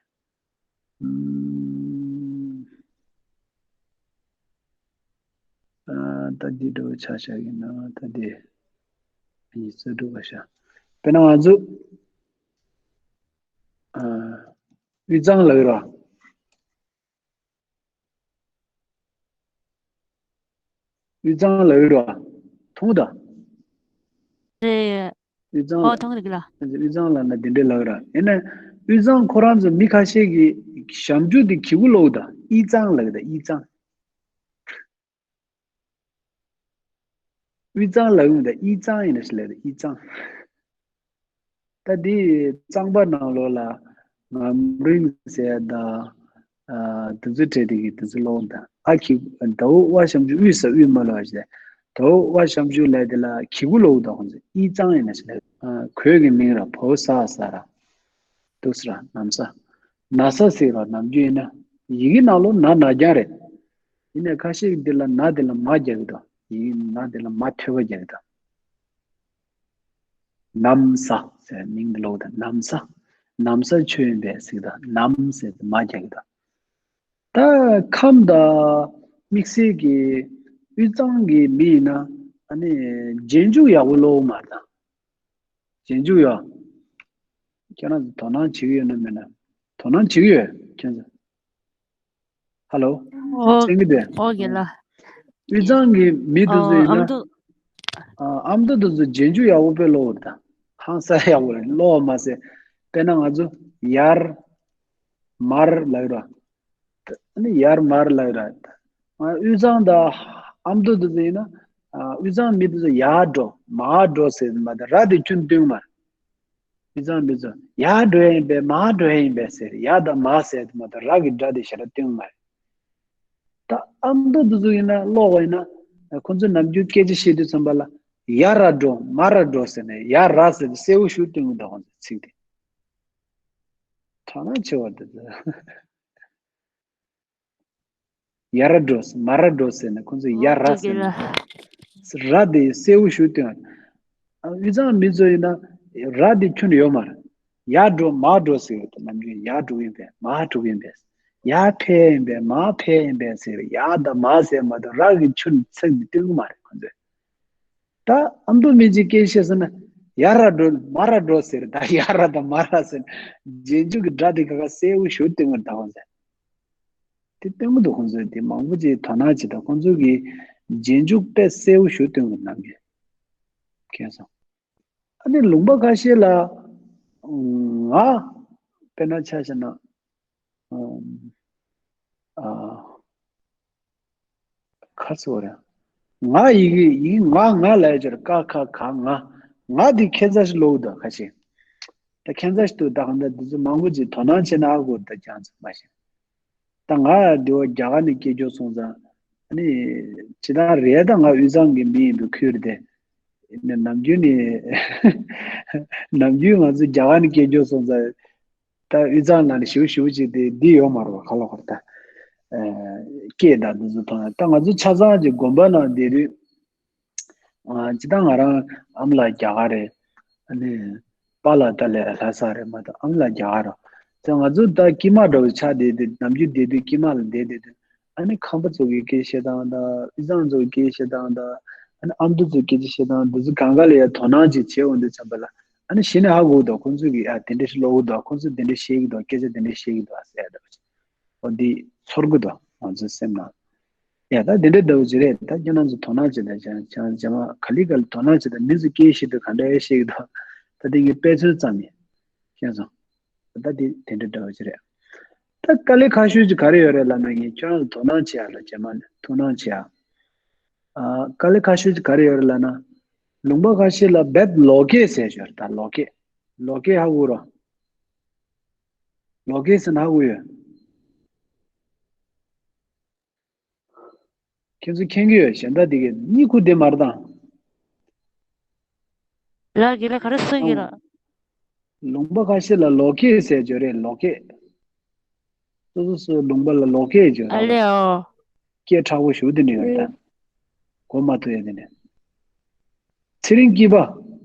ཨ་ད་འདི་འདྲ་བོ་ཆ་བཞག་ཡིན་ན་ད་འདི་ཡིག་ཚད་འགྲོ་བ་ཤ། དཔེར་ན་ང་ཚོ་ཨ་དབུས་གཙང་ལ་ཡོད་ར། དབུས་གཙང་ལབ་ཡོད་ར། མཐོང་གི་འདུག་རེད། དབུས་གཙང་ཨོ་ལ་མཐོང་གི་འདུག་ལ། དབུས་གཙང་ལབ་ན་དེ་འདྲ་ལབ་ར། ཡིན་ན་དབུས་གཙང་ཁོ་རང་ཚོ་མི་ཁ་ཤས་ཀྱིས་ཞབས་ཀྱུ་དེ་གི་གུ་ལོག་གི་འདུག་དབུས་གཙང་ལབ་གི་འདུག་དབུས་གཙང་། དབུས་གཙང་ལབ་ཡོང་དུས་དབུས་གཙང་ཡིན་ན་ཞིག་ལབ་དུས་དབུས་གཙང་། ད་འདི་གཙང་པ་ནང་ལོགས་ལ་ངམ་རིང་ཟེར་དང་། ཨ་དེ་ཚོ་བྲལ་དེ་གི་དེ་ཚོ་ལོག་དང་། ཨ་གི་ཟླ་བོ་དབའ་ཞབས་ཀྱུ་དབུས་ས་དབུས་མ་ལོག་ཟེར། ཟླ་བོ་དབའ་ཞབས་ཀྱུ་ལབ་དེ་ལ་གི་གུ་ལོག་དང་ཁོང་ཚོ་དབུས་གཙང་ཡིན་ན་ཞིག་ལབ། ཨ་གོས་ཀྱི་མིང་ར་བོ་ས་ས་ར། དུ་ས་ར་ནམ་ས། ན་ས་ཟེར་བ་ནམ་རྒྱུན་ཡིན་ན་ཡི་གེ་ནང་ལོགས་ན་ན་རྐྱང་རེད། ཡིན་ནའི་ཁ་ཤས་འདི་ལ་ན་འདི་ལ་མ་རྒྱག་གི་འདུག་ཡིན་ན་འདི་ལ་མ་ཐོད་པ་རྒྱག་གི་འདུག་ནམ་ས་ཟེར་མིང་འདི་ལོག་དང་ནམ་ས། ནམ་ས་ཆོས་ཡིན་པས་ཟེར་གི་འདུག་ནམ་ཟེར་དེ་མ་རྒྱག་གི་འདུག་ད་ཁམས་དང་དམིགས་བསལ་གྱི་དབུས་གཙང་གི་མི་ཡིན་ན་ཨ་ནི་རྗེས་འཇུག་ཡག་པོ་ཀློག་མ་དང་། རྗེས་འཇུག་ཡོད། ཁྱེད་རང་ཚོ་དོ་སྣང་བྱེད་ཀྱི་ཡོད་ན་མེད་ན། དོ་སྣང་བྱེད་ཀྱི་ཡོད་ཁྱེད་ཚོ། ཧ་ལོ། ཨོ། ཐེངས་འདི། ཨོ་རྒན་ལགས། དབུས་གཙང་གི་མི་དེ་ཚོ་ཨོ་ཡིན་ཨ་ན། མདོ། ཨ་ཨ་མདོ་དེ་ཚོ་རྗེས་འཇུག་ཡག་པོ་དཔེ་ཀློག་ཡོད་ད། ཧང་སང་ཡག་པོ་རེད་ཀློག་མ་ཟད། དཔེར་ན་ང་ཚོ་ཡར། མར་ལབ་ཡོད་ར། ཨ་ནི་ཡར་མར་ལབ་ཡོད་ར། ང་དབུས་གཙང་དང་ཨ་མདོ་དེ་ཚོ་ཡིན་ན། ཨ་དབུས་གཙང་མི་དེ་ཚོ་ཡར་འགྲོ་མར་འགྲོ་ཟེར་མ་གཏོགས་ར་དེ་ཁྱོན་བསྟུན་མ་རེད། དབུས་གཙང་མི་ཚོ་ཡར་འགྲོ་ཡ་ཡིན་པས་མར་འགྲོ་ཡ་ཡིན་པས་ཟེར་ཡ་དང་མ་ཟེར་དུ་མ་གཏོགས་ར་གི་སྒྲ་དེ་ཞེ་དྲག་བསྟུན་མ་རེད། ད་ཨ་མདོ་འདི་ཚོ་ཡིན་ན་ཀློག་པ་ཡིན་ན་ཁོང་ཚོས་ནམ་རྒྱུན་སྐད་ཆ་བཤད་དུས་ཙམ་པ་ལ་ཡ་ར་འགྲོ་མ་ར་འགྲོ་ཟེར་ནས་ཡ་ར་ཟེར་ཏེ་གསལ་པོ་ཞིག་བསྟན་གྱི་འདུག་ཁོང་ཚོའི་ཚིག་དེ། དོ་སྣང་ཆེ་བ་འདི་ཚོ། ཡ་ར་འགྲོ་མ་ར་འགྲོ་ཟེར་ནས་ཁོང་ཚོས་ཡ་ར་ཟེར་ནས་ར་དེ་གསལ་པོ་ཞིག་བསྟན། དབུས་གཙང་མི་ཚོ་ཡིན་ན་ར་དེ་ཁྱོན་ཡོད་མ་རེད། ཡར་འགྲོ་མར་འགྲོ་ཟེར་ཡོད་དེ་ནམ་རྒྱུན་ཡར་འགྲོ་གི་ཡིན་པས་མར་འགྲོ་གི་ཡིན་པས། ཡར་ཕེབས་ཡིན་པས་མར་ཕེབས་ཡིན་པས་ཟེར་ཡ་དང་མ་ཟེར་མ་གཏོགས་ར་གི་ཁྱོན་ཚིག་དེ་བསྟན་གི་མ་རེད་ཁོང་ཚོས། ད་ཨ་མདོ་མི་གཅིག་སྐད་བཤད་ཟེར་ན་ཡ་ར་འགྲོ་མ་ར་འགྲོ་ཟེར་ད་ཡ་ར་དང་མ་ར་ཟེར་རྗེས་འཇུག་གི་སྒྲ་དེ་ག་ག་གསལ་པོ་ཞིག་བསྟན་གི་འདུག་ཁོང་ཚོས། དེ་བསྟན་གི་འདུག་ཁོང་ཚོས་དེ་མང་པོ་ཅིག་དོ་སྣང་བྱེད་དང་ཁོང་ཚོ་གི་རྗེས་འཇུག་དཔེ་གསལ་པོ་ཞིག་བསྟན་གི་ནམ་རྒྱུན། མཁྱེན་སོང་། ཨ་ནི་ལུང་པ་ཁ་ཤས་ལ་ང་དཔེར་ན་ཆ་བཞག་ན་ཨ་ཁ་ཚོ་རེད། ང་ཡི་གེ་ཡི་གེ་ང་ང་ལ་ཡ་ཅར་ཀ་ཁ་ག་ང་། ང་དེ་ཁྱད་མཚར་ཞིག་ཀློག་འདུག་ཁ་ཤས། ད་ཁྱད་མཚར་ཞིག་འདུག་ད་གང་ལྟར་འདི་ཚོ་མང་པོ་ཅིག་དོ་སྣང་བྱེད་ན་ཨ་གོ་ད་ཅང་ཚོད་མ་ཤེས། ད་ང་འདི་བ་རྒྱ་གར་ནས་སྐྱེས་རྒྱུ་སོང་ཙང་ཨ་ནི་ཇི་ལྟར་རེད་ད་ང་དབུས་གཙང་གི་མི་ཡིན་པའི་ཁུལ་དེ། ནམ་རྒྱུན་ནས་ནམ་རྒྱུན་ང་ཚོ་རྒྱ་གར་ནས་སྐྱེས་རྒྱུ་སོང་ཙང་། ད་དབུས་གཙང་ནང་ནས་ཞེ་པོ་ཞེ་པོ་ཅིག་དེ་འདི་ཡོད་མ་རེད་བ་ཁ་ལོ་ཁར་ད། སྐད་དང་འདི་ཚོ་མཐོང་ཡ་ད་ང་ཚོ་ཆ་ཚང་གི་དགོན་པ་ནང་བསྡད་དུས། ཇི་ལྟར་ང་རང་ཨ་མ་ལགས་རྒྱ་གར་རེད། ཨ་ནི་པཱ་ལགས་ད་ལས་ལྷ་ས་རེད་མ་གཏོགས་ཨ་མ་ལགས་རྒྱ་གར་རེད། ད་ང་ཚོ་ད་དཀྱིལ་མ་འདྲ་བོ་ཆགས་བསྡད་དུས་ནམ་རྒྱུན་བསྡད་དུས་དཀྱིལ་མ་ལ་བསྡད་བསྡད་དུས་ཨ་ནི་ཁམས་པ་ཚོ་གི་སྐད་བཤད་སྟངས་དང་དབུས་གཙང་ཚོ་གི་སྐད་བཤད་སྟངས་དང་ཨ་ནི་ཨ་མདོ་ཚོ་སྐད་ཆ་བཤད་སྟངས་འདི་ཚོ་གང་ག་ལ་ཡ་དོ་སྣང་ཅིག་བྱེད་འོང་དུས་ཙམ་པ་ལ། ཨ་ནི་གཞི་ནས་ཧ་གོ་གི་འདུག་ཁོང་ཚོས་ཀྱིས་ཨ་དེ་འདྲ་ཞིག་ཀློག་གི་འདུག་ཁོང་ཚོས་དེ་འདྲ་བཤད་ཀྱི་འདུག་སྐད་ཆ་དེ་འདྲ་བཤད་ཀྱི་འདུག་ཟེར་ཡ་འདྲ་བ་ཅིག་འོ་འདི་ཚོར་གི་འདུག་ང་ཚོའི་སེམས་ནང་། ཡ་ད་དེ་འདྲ་འདྲ་བོ་ཅིག་རེད་ད་ཁྱེད་རང་ཚོ་དོ་སྣང་བྱེད་དང་ཅང་ཅང་རྗེས་མ་ག་ལེ་ག་ལེ་དོ་སྣང་བྱེད་དང་མི་ཚོ་སྐད་བཤད་དུས་ག་འདྲ་བཤད་ཀྱི་འདུག་ད་དེ་ངའི་དཔེ་མཚོན་ཙམ་ཡིན། ཤེས་སོང་། ད་དེ་དེ་འདྲ་འདྲ་བོ་ཅིག་རེད། ད་དཀའ་ལས་ཁག་ཤོས་ཅིག་ག་རེ་ཡོད་རེད་ལབ་ན་ངས་ཁྱེད་རང་ཚོ་དོ་སྣང་བྱེད་ཡ་ལ་རྗེས་མ་ནས་ཐུགས་སྣང་བྱེད་ཡ། ཨ། དཀའ་ལས་ཁག་ཤོས་ཅིག་ག་རེ་ཡོད་རེད་ལབ་ན། ལུང་པ་ཁ་ཤས་ལ་རྦད་ལོ་ཀེ་ཟེར་ཞོར་ད་ལོ་ཀེ། ལོ་ཀེ་ཧ་གོ་རོ། ལོ་ཀེ་ཟེར་ན་ཧ་གོ་ཡོད། ཁྱེད་ཚོ་མཁྱེན་གྱི་ཡོད་གཞན་དག་དེ་གས་གཉིད་ཁུག་བསྡད་མ་རེད་དང་། ལ་གི་ལ་ག་རེ་གསུང་གི་ལ། ལུང་པ་ཁ་ཤས་ལ་ལོ་ཀེ་ཟེར་ཞོར་རེད་ལོ་ཀེ། སོ་སོ་སོའི་ལུང་པ་ལ་ལོ་ཀེ་བརྗོད་ཨ་ལེ་ཨོ། སྐད་དྲག་པོ་ཞུ་དེ་ནི་ཡོད་ད། གོ་མ་ཐུབ་ཡ་དེ་ནི། ཚེ་རིང་སྐྱིད་པ།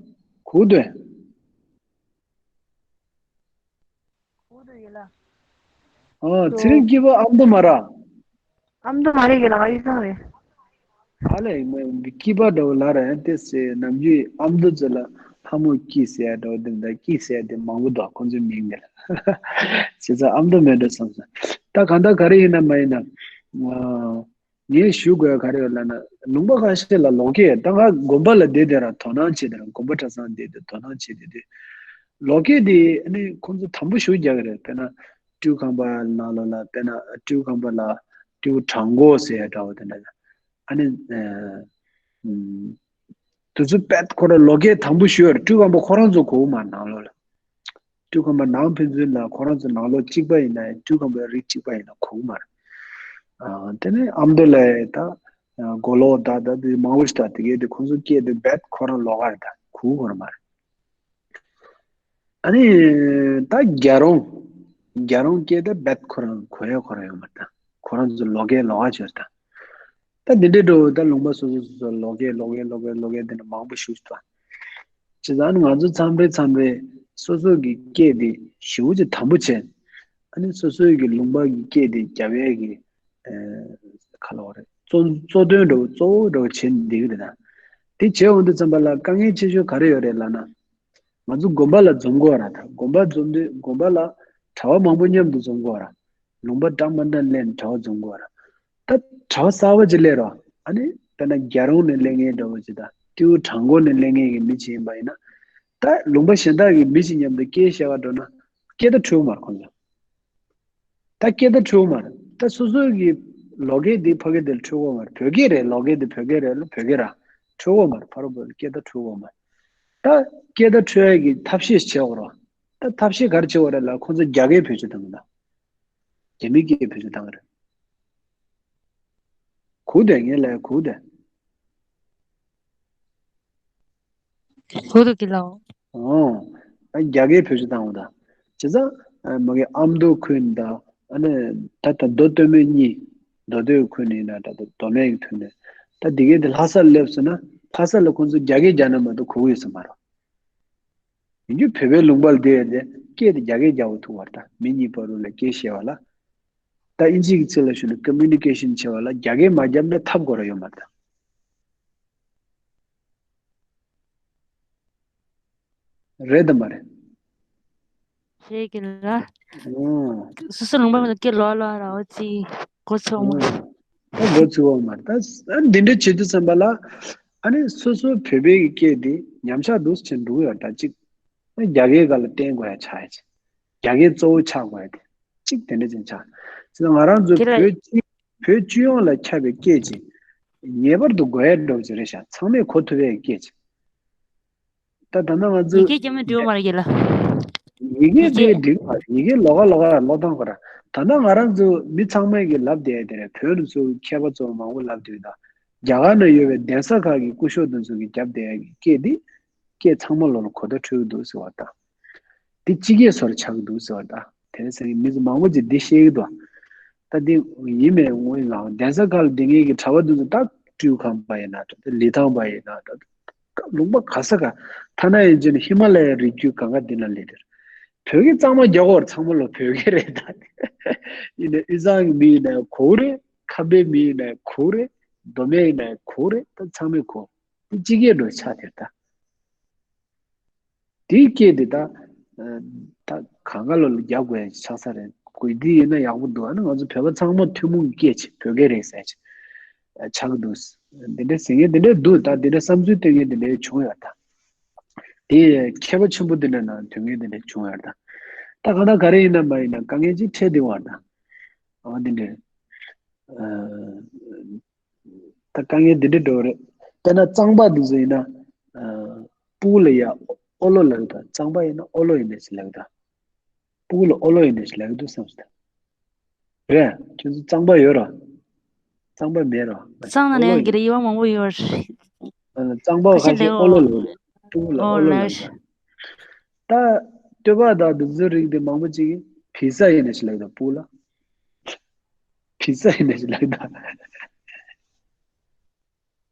གུ་དོན། ཨོ་ཚེ་རིང་སྐྱིད་པ་ཨ་མདོ་མ་ར། ཨ་མདོ་མ་རེད་གི་ལ་ང་དབུས་གཙང་རེད། ཨ་ལས་མ་སྐྱིད་པ་འདྲ་བོ་ལ་ར་ཡང་ཏེ་སེ་ནམ་རྒྱུན་ཨ་མདོ་ཚོ་ལ་ལྷ་མོ་སྐྱིད་ཟེར་ཡ་འདྲ་བོ་འདི་འདྲ་སྐྱིད་ཟེར་ཡ་དེ་མང་པོ་འདུག་ཁོང་ཚོའི་མིང་ནས་ལ། བྱས་ཙང་ཨ་མདོ་མེད་འགྲོ་བསམ་སོང་། ད་གང་ལྟར་ག་རེ་ཡིན་ན་མ་ཡིན་ན། ཨ། ངས་ཞུ་དགོས་ག་རེ་ཡོད་ལབ་ན། ལུང་པ་ཁ་ཤས་ལ་ལོ་སྐད་ད་ང་དགོན་པ་ལ་བསྡད་དེ་ར་དོ་སྣང་བྱེད་དེ་ར། དགོན་པ་གྲྭ་ཚང་བསྡད་དེ་དོ་སྣང་བྱེད་དེ་དུས། ལོ་སྐད་དེ་ཨ་ནི་ཁོང་ཚོ་དམ་པོ་ཞེ་པོ་རྒྱག་གི་རེད། དཔེར་ན་སྤྲུལ་ཁང་པ་ནང་ལོགས་ལ། དཔེར་ན་སྤྲུལ་ཁང་པ་ལ་སྤྲུལ་དྲང་པོ་ཟེར་ཡ་འདྲ་བོ་དེ་འདྲ། ཨ་ནི་ཨ་ཨུམ། དུས་ཚོད་དཔེ་ཁོ་རང་ལོ་སྐད་དམ་པོ་ཞུ་ཡ་རེད། སྤྲུལ་ཁང་པ་ཁོ་རང་ཚོ་གོ་གི་མ་རེད་ནང་ལོགས་ལ། སྤྲུལ་ཁང་པ་ནང་ཕན་ཚུན་ལ་ཁོ་རང་ཚོ་ནང་ལོགས་གཅིག་པ་ཡིན་ན་ཡང་། སྤྲུལ་ཁང་པའི་རིགས་གཅིག་པ་ཡིན་ན་གོ་གི་མ་རེད། ཨ། དེ་ནས་ཨ་མདོ་ལ་ད་མགོ་ལོག་ད་ད་དེ་མང་པོ་ཞིག་ད་དེ་གའི་དེ་ཁོང་ཚོ་སྐད་དེ་རྦད་ཁོ་རང་ལོགས་ཀ་རེད། ད་གོ་གི་ཁོ་རང་མ་རེད། ཨ་ནི་ད་རྒྱལ་རོང་། རྒྱལ་རོང་སྐད་དེ་རྦད་ཁོ་རང་གོ་ཡ་ཁོ་རང་ཡོད་མ་རེད། ད་ཁོ་རང་ཚོ་ལོ་སྐད་ལོགས་ཀ་ཅིག་རེད་ད། ད་འདི་འདྲའི་འགྲོ་ད་ལུང་པ་སོ་སོ་སོ་སོ་ལོ་སྐད་ལོ་སྐད་ལོ་སྐད་ལོ་སྐད་དེ་འདྲ་མང་པོ་ཞིག་འདུག། བྱས་ཙང་ང་ཚོ་མཚམས་རེ་མཚམས་རེ་སོ་སོ་གི་སྐད་དེ་ཞེ་པོ་ཅིག་དམ་པོ་བྱས། ཨ་ནི་སོ་སོའི་གི་ལུང་པ་གི་སྐད་དེ་རྒྱབ་ཡས་ཀྱི་ཨ་ག་ལབ་དགོས་རེད། གཙོ་གཙོ་དོན་འདྲ་བོ་གཙོ་བོ་འདྲ་བོ་བྱས་ནས་བསྡད་ཀྱི་རེད་ད། དེ་བྱས་ཡོང་དུས་ཙམ་པ་ལ་དཀའ་ངལ་ཆེ་ཤོས་ག་རེ་ཡོད་རེད་ལབ་ན། ང་ཚོ་དགོན་པ་ལ་འཛོམས་དགོས་ར། ད་དགོན་པ་འཛོམས་དུས་དགོན་པ་ལ་གྲྭ་པ་མང་པོ་མཉམ་དུ་འཛོམས་དགོས་ར། ལུང་པ་འདྲ་མི་འདྲ་སླེབས་ནས་གྲྭ་པ་འཛོམས་དགོས་ར། ད་གྲྭ་པ་གསར་པ་ཅིག་སླེབས་ར། ཨ་ནི་དཔེར་ན་རྒྱལ་རོང་ནས་སླེབས་མཁན་འདྲ་བོ་ཅིག་དང་། སྤྲེའུ་བྲག་འགོ་ནས་སླེབས་མཁན་གྱི་མི་ཅིག་ཡིན་པ་ཡིན་ན། ད་ལུང་པ་གཞན་དག་གི་མི་ཅིག་མཉམ་དུ་སྐད་བཤད་ག་འགྲོ་ན་སྐད་བརྡ་འཕྲོད་ཀྱི་མ་རེད་ཁོང་ཚོ། ད་སྐད་བརྡ་འཕྲོད་ཀྱི་མ་རེད། ད་སོ་སོ་གི་ལོ་སྐད་དེ་ཕ་སྐད་དེ་ལ་འཕྲོད་ཀྱི་མ་རེད། བོད་སྐད་རེད། ལོ་སྐད་དེ་བོད་སྐད་རེད་ལ་བོད་སྐད་ར་འཕྲོད་ཀྱི་མ་རེད། ཕ་རོལ་པོ་སྐད་བརྡ་འཕྲོད་ཀྱི་མ་རེད། ད་སྐད་བརྡ་འཕྲོད་ཡ་གི་ཐབས་ཤེས་བྱེད་དགོས་རེད། ད་ཐབས་ཤེས་ག་རེ་བྱེད་དགོས་རེད་ལབ། ཁོང་ཚོ་རྒྱ་སྐད་བེད་སྤྱོད་བཏང་གི་འདུག། རྒྱ་མི་སྐད་བེད་སྤྱོད་བཏང་གི་རེད། གོ་བསྡད། ངས་ལབ་གོ་བསྡད། གོ་འདུག་གི་ལགས། ཨོ། ཨ་རྒྱ་སྐད་བེད་སྤྱོད་བཏང་བ་དང་། བྱས་ཙང་ཨ་མ་གི་ཨ་མདོ་ཁུལ་དང་། ཨ་ནི་ད་ད་མདོ་སྟོད་སྨད་གཉིས། མདོ་སྟོད་ཁུལ་ཡིན་ན་འདྲ། ད་མདོ་སྨད་ཀྱི་ཐོན་ནས་ད་འདི་གའི་དེ་ལྷ་སར་སླེབས་སོང་ན་ལྷ་ས་ལ་ཁོང་ཚོ་རྒྱ་སྐད་རྒྱག་ན་མ་གཏོགས་གོ་གི་ཡོད་ས་མ་རེད། ཡིན་རྒྱུ་བོད་པའི་ལུང་པ་ལ་བསྡད་ཡོད་དེ་སྐད་དེ་རྒྱ་སྐད་རྒྱག་པ་ཐུག་པ་རེད། ད་མི་གཉིས་བར་དུ་ལ་སྐད་བཤད་པ་ལ། ད་ཨིན་ཇི་གི་ཚིག་ལ་ཞུ་ན་ཀོ་མུ་ནི་ཀེ་ཤན་བྱེད་པ་ལ་རྒྱ་སྐད་མ་བརྒྱབ་ན་ཐབས་དགོས་ར་ཡོད་མ་རེད་ད། རེད་དམ་མ་རེད། རེད་གི་ལ། ཨོ། སོ་སོ་ལུང་པ་མ་གཏོགས་སྐད་ལོག་ལོག་ར་འོ་ཙི་གོ་ཚོད་མ། ཨོ། ད་གོ་ཚོད་མ་རེད་ད། ཨ་འདི་འདྲ་བྱེད་དུས་ཙམ་པ་ལ། ཨ་ནི་སོ་སོའི་བོད་པའི་གི་སྐད་འདི་ཉམས་ཆག་འདུག་ཟེར་འགྲོ་གི་ཡོད་ད། གཅིག་རྒྱ་སྐད་སྒང་ལ་བརྟེན་དགོས་ཡ་ཆགས་ཡ་ཅིག། རྒྱ་སྐད་གཙོ་བོ་ཆགས་དགོས་ཡ་དེ། གཅིག་དེ་འདྲ་ཅིག་ཆགས། ཅིག་ང་རང་ཚོ་དེ་ལ་བོད་སྤྱི་བོད་སྤྱི་ཡོངས་ལ་ཁྱབ་པའི་སྐད་ཅིག་ངེས་པར་དུ་དགོས་ཡ་འདྲ་བོ་ཅིག་རེད་ཤག། ཚང་མས་གོ་ཐུབ་པའི་སྐད་ཅིག། ད་ད་ལྟ་ང་ཚོ་ཡི་གེ་རྒྱ་མི་འགྲིག་མ་རེད་ལ། ཡི་གེ་ཡི་དེ་གེ་འགྲིག་མ་རེད། ཡི་གེ་ལོགས་ཀ་ལོགས་ཀ་ཀློག་སྟངས་ཁོ་ར། ད་ལྟ་ང་རང་ཚོ་མི་ཚང་མས་གི་ལབ་བསྡད་ཡ་དེ་རེད། བོད་ནང་ཚོ་མཁས་པ་ཚོ་མང་པོ་ལབ་བསྡད་ཡོད་ད། རྒྱ་གར་ནང་ཡོད་པའི་གདན་ས་ཁག་གི་སྐུ་ཞབས་དེ་ཚོ་གི་རྒྱབ་བསྡད་ཡ་གི་སྐད་འདི་སྐད་ཚང་མ་ལོགས་ལ་གོ་བརྡ་འཕྲོད་ཀྱི་འདུག་ཟེར་བ་ད། དེ་སྤྱི་སྐད་བཟོ་འདྲ་ཆགས་ཀྱི་འདུག་ཟེར་བ་ད། དེ་ཟེར་མི་ཚོ་མང་པོ་ཅིག་འདི་བཤད་ཀྱི་འདུག། ད་འདི་ཡིན་མིན་དངོས་ལ་གདན་ས་ཁག་ལ་སྡོད་མཁན་གྱི་གྲྭ་པ་དེ་ཚོ་ད་སྤྲུལ་ཁང་པ་ཡིན་ན་འདྲ། ད་ལི་ཐང་པ་ཡིན་ན་འདྲ། ལུང་པ་ག་ས་ག། ཐ་ན་ཡིན་གཅིག་ནི་ཧི་མ་ལ་ཡའི་རི་རྒྱུད་གང་ག་འདི་ན་སླེབས་དེར་བོད་སྐད་གཙང་མ་རྒྱག་དགོས་རེད། ཚང་མ་ལོ་བོད་སྐད་རེད་ད། ཡིན་ནའི་དབུས་གཙང་གི་མི་ཡིན་ན་གོ་གི་རེད། ཁམས་པའི་མི་ཡིན་ན་གོ་གི་རེད། མདོ་སྨད་ཡིན་ན་གོ་གི་རེད། ད་ཚང་མས་གོ། དེ་སྤྱི་སྐད་འདྲ་ཆགས་དེར་ད། དེའི་སྐད་དེ་ད། ཨ། ད་གང་ག་ལོ་ལ་རྒྱག་དགོས་ཡ་ཆགས་ས་རེད། དགོས་འདི་ཡིན་ན་ཡག་པོ་འདུག། ཨ་ནི་ང་ཚོ་བོད་པ་ཚང་མ་ཐུན་མོང་གི་སྐད་ཆ་བོད་སྐད་རེད་ཟེར་ཆ་ཆགས་འདུག། འདི་འདྲ་ཟེར་མཁན་འདི་འདྲ་འདུག། ད་འདི་འདྲ་བསམ་ཚུལ་བཏོན་མཁན་འདི་འདྲ་བྱུང་ཡོད་ད། དེ་མཁས་པ་ཆེན་པོ་འདི་འདྲ་ནང་ཐོན་མཁན་འདི་འདྲ་བྱུང་ཡོད་ད། ད་གང་ལྟར་ག་རེ་ཡིན་ན་མ་ཡིན་ན་དཀའ་ངལ་ཅིག་འཕྲད་བསྡད་ཡོད་ད། ཨ། འདི་འདྲ། ཨ། ད་དཀའ་ངལ་འདི་འདྲ་འགྲོ་གི་རེད། དཔེར་ན་གཙང་པ་འདི་ཚོ་ཡིན་ན། ཨ། སྤུ་གུ་ལ་ཡ་ཨོ་ལོ་ལབ་ཀྱི་འདུག། གཙང་པ་ཡིན་ན་ཨོ་ལོ་ཡིན་ནས་ཟེར་ལབ་ཀྱི་འདུག། སྤུ་གུ་ལ་ཨོ་ལོ་ཡིན་ནས་ཟེར་ལབ་ཀྱི་འདུག་བསམ་སོང་། རེད། ཁྱོད་ཚོ་གཙང་པ་ཡོད་རོ། གཙང་པ་མེད་རོ། གཙང་ན་ཨོ་ལོ་ནས་ཡིན། གི་རེད། ཡིད་དབང་མང་པོ་ཡོད་རེད། ཨ། གཙང་པ་ཁ་ཁ་ཤས་ཤས་ལབ་ཨོ་ལོ་ཡོད། ལབ་རེད། སྤུ་གུ་ལ་ཨོ་ཨོ་ལོ་ལོ་ལབ་ཀྱི་རེད། འདུག། ད་སྟོད་པ་དང་འདི་ཚོའི་རིགས་དེ་མང་པོ་ཅིག་གིས་བི་ས་ཡིན་ནས་ཞིག་ལབ་ཀྱི་འདུག། སྤུ་གུ་ལ་བི་ས་ཡིན་ནས་ཞིག་ལབ་ཀྱི་འདུག།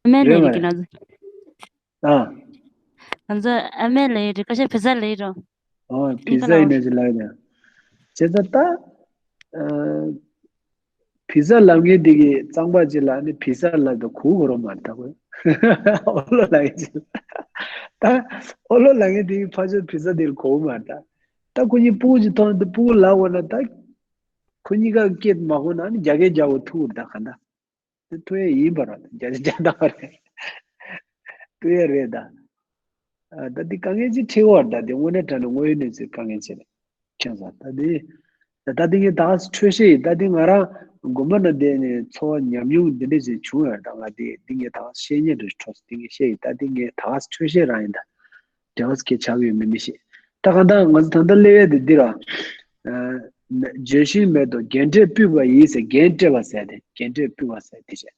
ཨ་མའི་རེད་ལས་མ་རིགས་ཀྱི་རེད། ནང་། ཨ། ང་ཚོ་ཨ་མའི་ལས་རིགས་ཁ་ཤས་བི་ས་ལབ་ཀྱི་རེད། ཨོ། བི་ས་ཡིན་ནས་ཞིག་ལབ་ཀྱི་འདུག། བྱས་ཙང་ད། ཨ། བི་ས་ལབ་མཁན་དེ་གིས་གཙང་པ་ཅིག་ལ་ནི་བི་ས་ལབ་དུས་གོ་གི་རེད་མ་རེད་ད་ཁོས། ཨོ་ལོ་ལབ་ཡ་ཅིག་ལ། ད་ཨོ་ལོ་ལབ་མཁན་དེ་གིས་ཕར་ཕྱོགས་བི་ས་དེ་ལ་གོ་གི་མ་རེད་ད། ད་ཁོ་གཉིས་སྤུ་གུ་ཅིག་མཐོང་དུས་སྤུ་གུ་ལབ་འོ་ན་ད། ཁོ་གཉིས་ཀ་སྐད་མ་གོ་ན་ནི་རྒྱ་སྐད་རྒྱག་དགོས་ཐུག་ད་ག་འདྲ། དེ་ཐུག་ཡས་ཡིན་པ་ར། བརྒྱ་ཆ་བརྒྱ་ཐམ་པ་རེད། ཐུག་ཡས་རེད་ད། ཨ་ད་འདི་དཀའ་ངལ་ཅིག་འཕྲད་པ་རེད་ད། འདི་དངོས་གནས་དྲང་གནས་དངོས་ཡོད་གནས་ཚུལ་དཀའ་ངལ་ཅིག་རེད། ཁྱེད་ཚོ་ད་འདི་ད་ད་འདི་ངས་ད་ག་སེ་འཕྲོས་བཤད་ཡིན། ད་འདི་ང་རང་དགོན་པ་ནང་བསྡད་ནས་འཚོ་བ་ཉམས་མྱོང་འདི་འདྲ་ཞིག་བྱུང་ཡོད་ད། ང་འདི་འདི་ངས་ད་ག་སེ་བཤད་སྙིང་འདོད་འཕྲོས་འདི་ངས་བཤད་ཡིན། ད་འདི་ངས་ད་ག་སེ་འཕྲོས་བཤད་རང་ཡིན་ད། དེ་བ་སྐད་ཆགས་ཡོད་མེད་མི་ཤེས། ད་གང་ལྟར་ང་ཚོ་ད་ལྟ་སླེབས་ཡས་དེ་འདི་ར། ཨ་མེ་ལྗོན་ཤིང་མེ་ཏོག་རྒྱན་སྤྲས་སྤུད་པ་ཡིས་ཟེར། རྒྱན་སྤྲས་པ་ཟེར་དེ། རྒྱན་སྤྲས་སྤུད་པ་ཟེར་དེ་བྱས།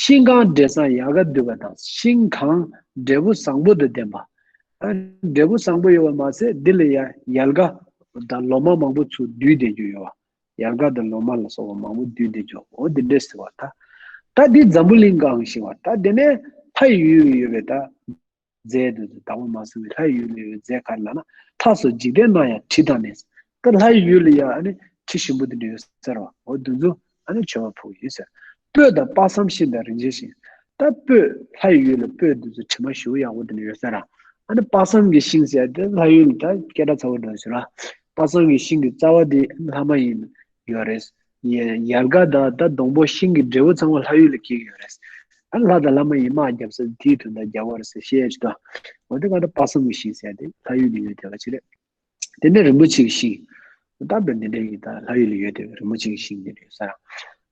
ཤིང་གང་འབྲས་བཟང་ཡལ་ག་འདུས་པ་དང་། ཤིང་གང་འབྲས་བུ་བཟང་པོ་དང་ལྡན་པ། ཨ་འབྲས་བུ་བཟང་པོ་ཡོད་པ་མ་ཟད་འདི་ལ་ཡ་ཡལ་ག་དང་ལོ་མ་མང་པོ་ཚུར་འདུས་བསྡད་རྒྱུ་ཡོད་པ། ཡལ་ག་དང་ལོ་མ་ལ་སོགས་པ་མང་པོ་འདུས་བསྡད་རྒྱུ། འོ་འདི་འདྲས་ཟེར་བ་ད། ད་འདི་འཛམ་བུ་གླིང་གང་ཞིག་བ་ད། དེ་ནས་ལྷ་ཡི་ཡུལ་ལ་ཡོད་པའི་ད། རྫས་འདི་ཚོ་བདག་པོ་མ་བཟུང་བའི་ལྷ་ཡི་ཡུལ་ལ་ཡོད་རྫས་ག་རེ་ལབ་ན། ལྷ་སོགས་འཇིག་རྟེན་ན་ཡང་དྲི་དང་ནི། ད་ལྷ་ཡི་ཡུལ་ལ་ཡང་ཨ་ནི་དྲི་ཞིམ་པོ་འདི་འདྲ་ཡོད་ཟེར་བ། འོ་འདི་ཚོ་ཨ་ནི་མཆོད་པ་ཕུལ་ཡོད་ཟེར། སྤོས་དང་དཔག་བསམ་ཤིང་དང་རིན་ཆེན་ཤིང་། ད་སྤོས་ལྷ་ཡི་ཡུལ་ལ་སྤོས་འདི་ཚོ་དྲི་མ་ཞེ་པོ་ཡག་པོ་འདི་འདྲ་ཡོད་ཟེར། ཨ་ནི་དཔག་བསམ་གྱི་ཤིང་ཟེར་དེ་ལྷ་ཡུལ་ལ་ད་སྐད་གྲགས་ཚ་པོ་འདྲ་ཞིག་ར། དཔག་བསམ་གྱི་ཤིང་གི་རྩ་བ་འདི་ལྷ་མ་ཡིན་ཡོད་རེད། ཡལ་ཡལ་ག་དང་ད་སྡོང་པོ་ཤིང་གི་འབྲས་བུ་ཚང་མ་ལྷ་ཡུལ་ལ་སྐྱེ་གི་ཡོད་རེད། ཨ་ལྷ་དང་ལྷ་མ་ཡིན་དམག་རྒྱབ་ས་དེའི་དོན་དག་རྒྱབ་པ་རེད་ཟེར་བཤད་ཡ་ཅིག་ད། འོ་དེ་ག་ད་དཔག་བསམ་གྱི་ཤིང་ཟེར་དེ་ལྷ་ཡུལ་ལ་ཡོད་བསྡད་པ་ཅིག་རེད། དེ་ནས་རིན་པོ་ཆེ་གི་ཤིང་། ད་དཔེ་འདི་འདྲ་ཡིན་ད། ལྷ་ཡུལ་ལ་ཡོད་བསྡད་པའི་རིན་པོ་ཆེ་གི་ཤིང་འདི་འདྲ་ཡོད་ས་ར།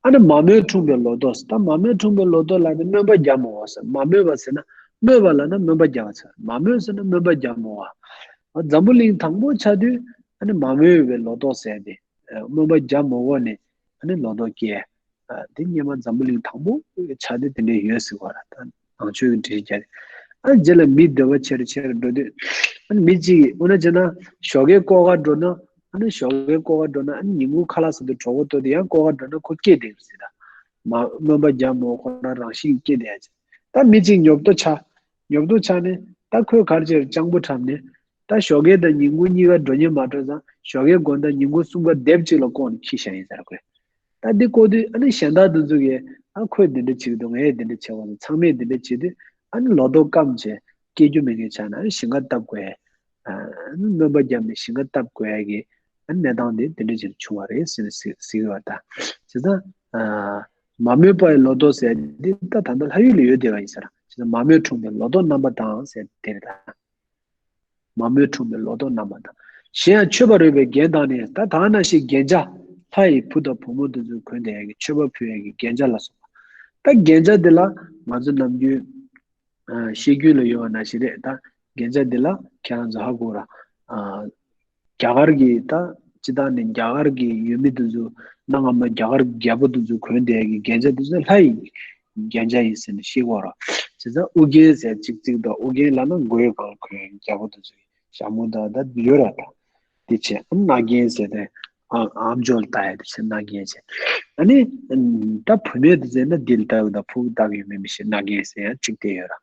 ཨ་ནི་མ་རྨོས་འཁྲུངས་པའི་ལོ་ཏོག་ཟེར། ད་མ་རྨོས་འཁྲུངས་པའི་ལོ་ཏོག་ལ་ནི་སྨོན་པ་རྒྱག་མི་དགོས་ཟེར། མ་རྨོས་པ་ཟེར་ན་རྨོས་པ་ལ་ན་སྨོན་པ་རྒྱག་པ་ཟེར། མ་རྨོས་ཟེར་ན་སྨོན་པ་རྒྱག་མི་དགོས། འཛམ་བུ་གླིང་དང་པོ་ཆགས་དུས་ཨ་ནི་མ་རྨོས་པའི་ལོ་ཏོག་ཟེར་ཏེ། སྨོན་པ་རྒྱག་མི་དགོས་ནས་ཨ་ནི་ལོ་ཏོག་སྐྱེ། དེ་སྔོན་མ་འཛམ་བུ་གླིང་དང་པོ་ཆགས་དུས་དེ་འདྲ་ཡོད་ཟེར་བ་ར། ད་ནང་ཆོས་ཀྱི་འགྲེལ་བཤད་རེད། ཨ་རྗེས་ལ་མི་འདོད་པ་ཆེ་རུ་ཆེ་རུ་འགྲོ་དུས། ཨ་ནི་མི་གཅིག་གིས་འོ་ན་བྱས་ན་ཞོགས་ཀའི་ཀོ་ཁ་འགྲོ་ན། ཨ་ནི་ཞོགས་ཀའི་ཀོ་ཁ་འགྲོ་ན་ཨ་ནི་ཉིན་གུང་ཁ་ལག་ཟ་དུས་གྲོད་ཁོག་ལྟོགས་དུས་ཡང་ཀོ་ཁ་འགྲོ་ན་ཁོ་སྐྱེས་བསྡད་ཡོད་ཟེར་ད། མ་སྨོན་པ་རྒྱག་མི་དགོས། ཁོ་རང་རང་བཞིན་གྱིས་སྐྱེས་བསྡད་ཡ་ཅིག་ད་མི་གཅིག་ཉོབ་ཏོ་ཆགས། ཉོབ་ཏོ་ཆགས་ནས་ད་ཁོས་ག་རེ་བྱས་རེད། སྤྱང་པོ་འཁྲབ་ནས། ད་ཞོགས་ཀས་དང་ཉིན་གུང་གཉིས་ཀ་འགྲོ་ཉེན་མ་འགྲོ་ཙང་ཞོགས་ཀའི་དགོང་དག་ཉིན་གུང་གསུམ་ཀ་དེབ་གཅིག་ལ་བཀོག་ནས་འཁྱེར་བཞག་ཡིན་ཟེར་ཁོས། ད་འདི་བཀོག་དུས་ཨ་ནི་གཞན་དག་འདི་ཚོ་གིས་ཨ་ཁོས་འདི་འདྲ་བྱེད་ཀྱི་འདུག་ངས་འདི་འདྲ་བྱེད་དགོས་འདུག་ཚང་མས་འདི་འདྲ་བྱེད་དུས་ཨ་ནི་ལོ་ཏོག་སྐམ་བྱས་སྐྱེ་རྒྱུ་མེད་མཁན་ཆགས་ན་ཨ་ནི་ཞིང་ཁ་བཏབ་དགོས། ཨ་ནི་སྨོན་པ་བརྒྱབ་ནས་ཞིང་ཁ་བཏབ་དགོས་ཡ་གི་ཨ་ནི་གནས་སྟངས་འདི་འདི་འདྲ་ཅིག་བྱུང་བ་རེད་ཟེར་ནས་ཟེར་གྱི་ཡོད་ད། བྱས་ཙང་ཨ་མ་རྨོས་པའི་ལོ་ཏོག་ཟེར་འདི་ད་ད་ལྟ་ལྷ་ཡུལ་ལ་ཡོད་བསྡད་པ་ཡིན་ཟེར། བྱས་ཙང་མ་རྨོས་འཁྲུངས་པའི་ལོ་ཏོག་རྣམ་པ་དང་ཟེར་དེ་རེད་ད། མ་རྨོས་འཁྲུངས་པའི་ལོ་ཏོག་རྣམ་པ་དང་། གཞན་ཡང་མཆོད་པར་འོས་པའི་རྒྱན་དང་ནི། ད་ད་ག་ནང་བཞིན་རྒྱན་ཆ། ལྷ་ཡི་བུ་དང་བུ་མོ་དེ་ཚོས་གོན་བསྡད་ཡ་གི་མཆོད་པ་ཕུལ་ཡ་གི་རྒྱན་ཆ་ལ་སོགས་པ། ད་རྒྱན་ཆ་འདི་ལ་ང་ཚོ་ནམ་རྒྱུན་ཨ་བཤད་རྒྱུན་ལ་ཡོད་པ་ནང་བཞིན་རེད་ད། རྒྱན་ཆ་འདི་ལ་ཁྱེད་རང་ཚོ་ཧ་གོ་ར། ཨ་རྒྱ་གར་གྱི་ད་སྤྱིར་བཏང་ནས་རྒྱ་གར་གྱི་ཡུལ་མི་དེ་ཚོ་གནའ་སྔ་མོ་རྒྱ་གར་གྱི་རྒྱལ་པོ་དེ་ཚོས་གོན་བསྡད་ཡ་གི་རྒྱན་ཆ་དེ་ཚོ་ལྷ་ཡི་རྒྱན་ཆ་ཡིན་ཟེར་ནས་བཤད་ཀྱི་ཡོད་རེད། བྱས་ཙང་ཨོ་རྒྱན་ཟེར་གཅིག་གཅིག་དང་། ཨོ་རྒྱན་ལབ་ན་མགོའི་སྒང་གོན་རྒྱལ་པོ་དེ་ཚོའི་ཞྭ་མོ་དང་ད་ཡོད་ར་ད། དེ་བྱས་ཨ་རྣ་རྒྱན་ཟེར་ཏེ། ཨ་ཨམ་ཅོག་ལ་བཏགས་ཡ་དེ་བྱས་རྣ་རྒྱན་ཟེར། ཨ་ནི་ད་བུད་མེད་དེ་ཚོས་ན་འདི་ལ་བཏགས་ཡོད་ད། ཕུ་གུ་བཏགས་ཡོད་མེད་མི་ཤེས། རྣ་རྒྱན་ཟེར་ཡ་གཅིག་དེ་ཡོད་ར།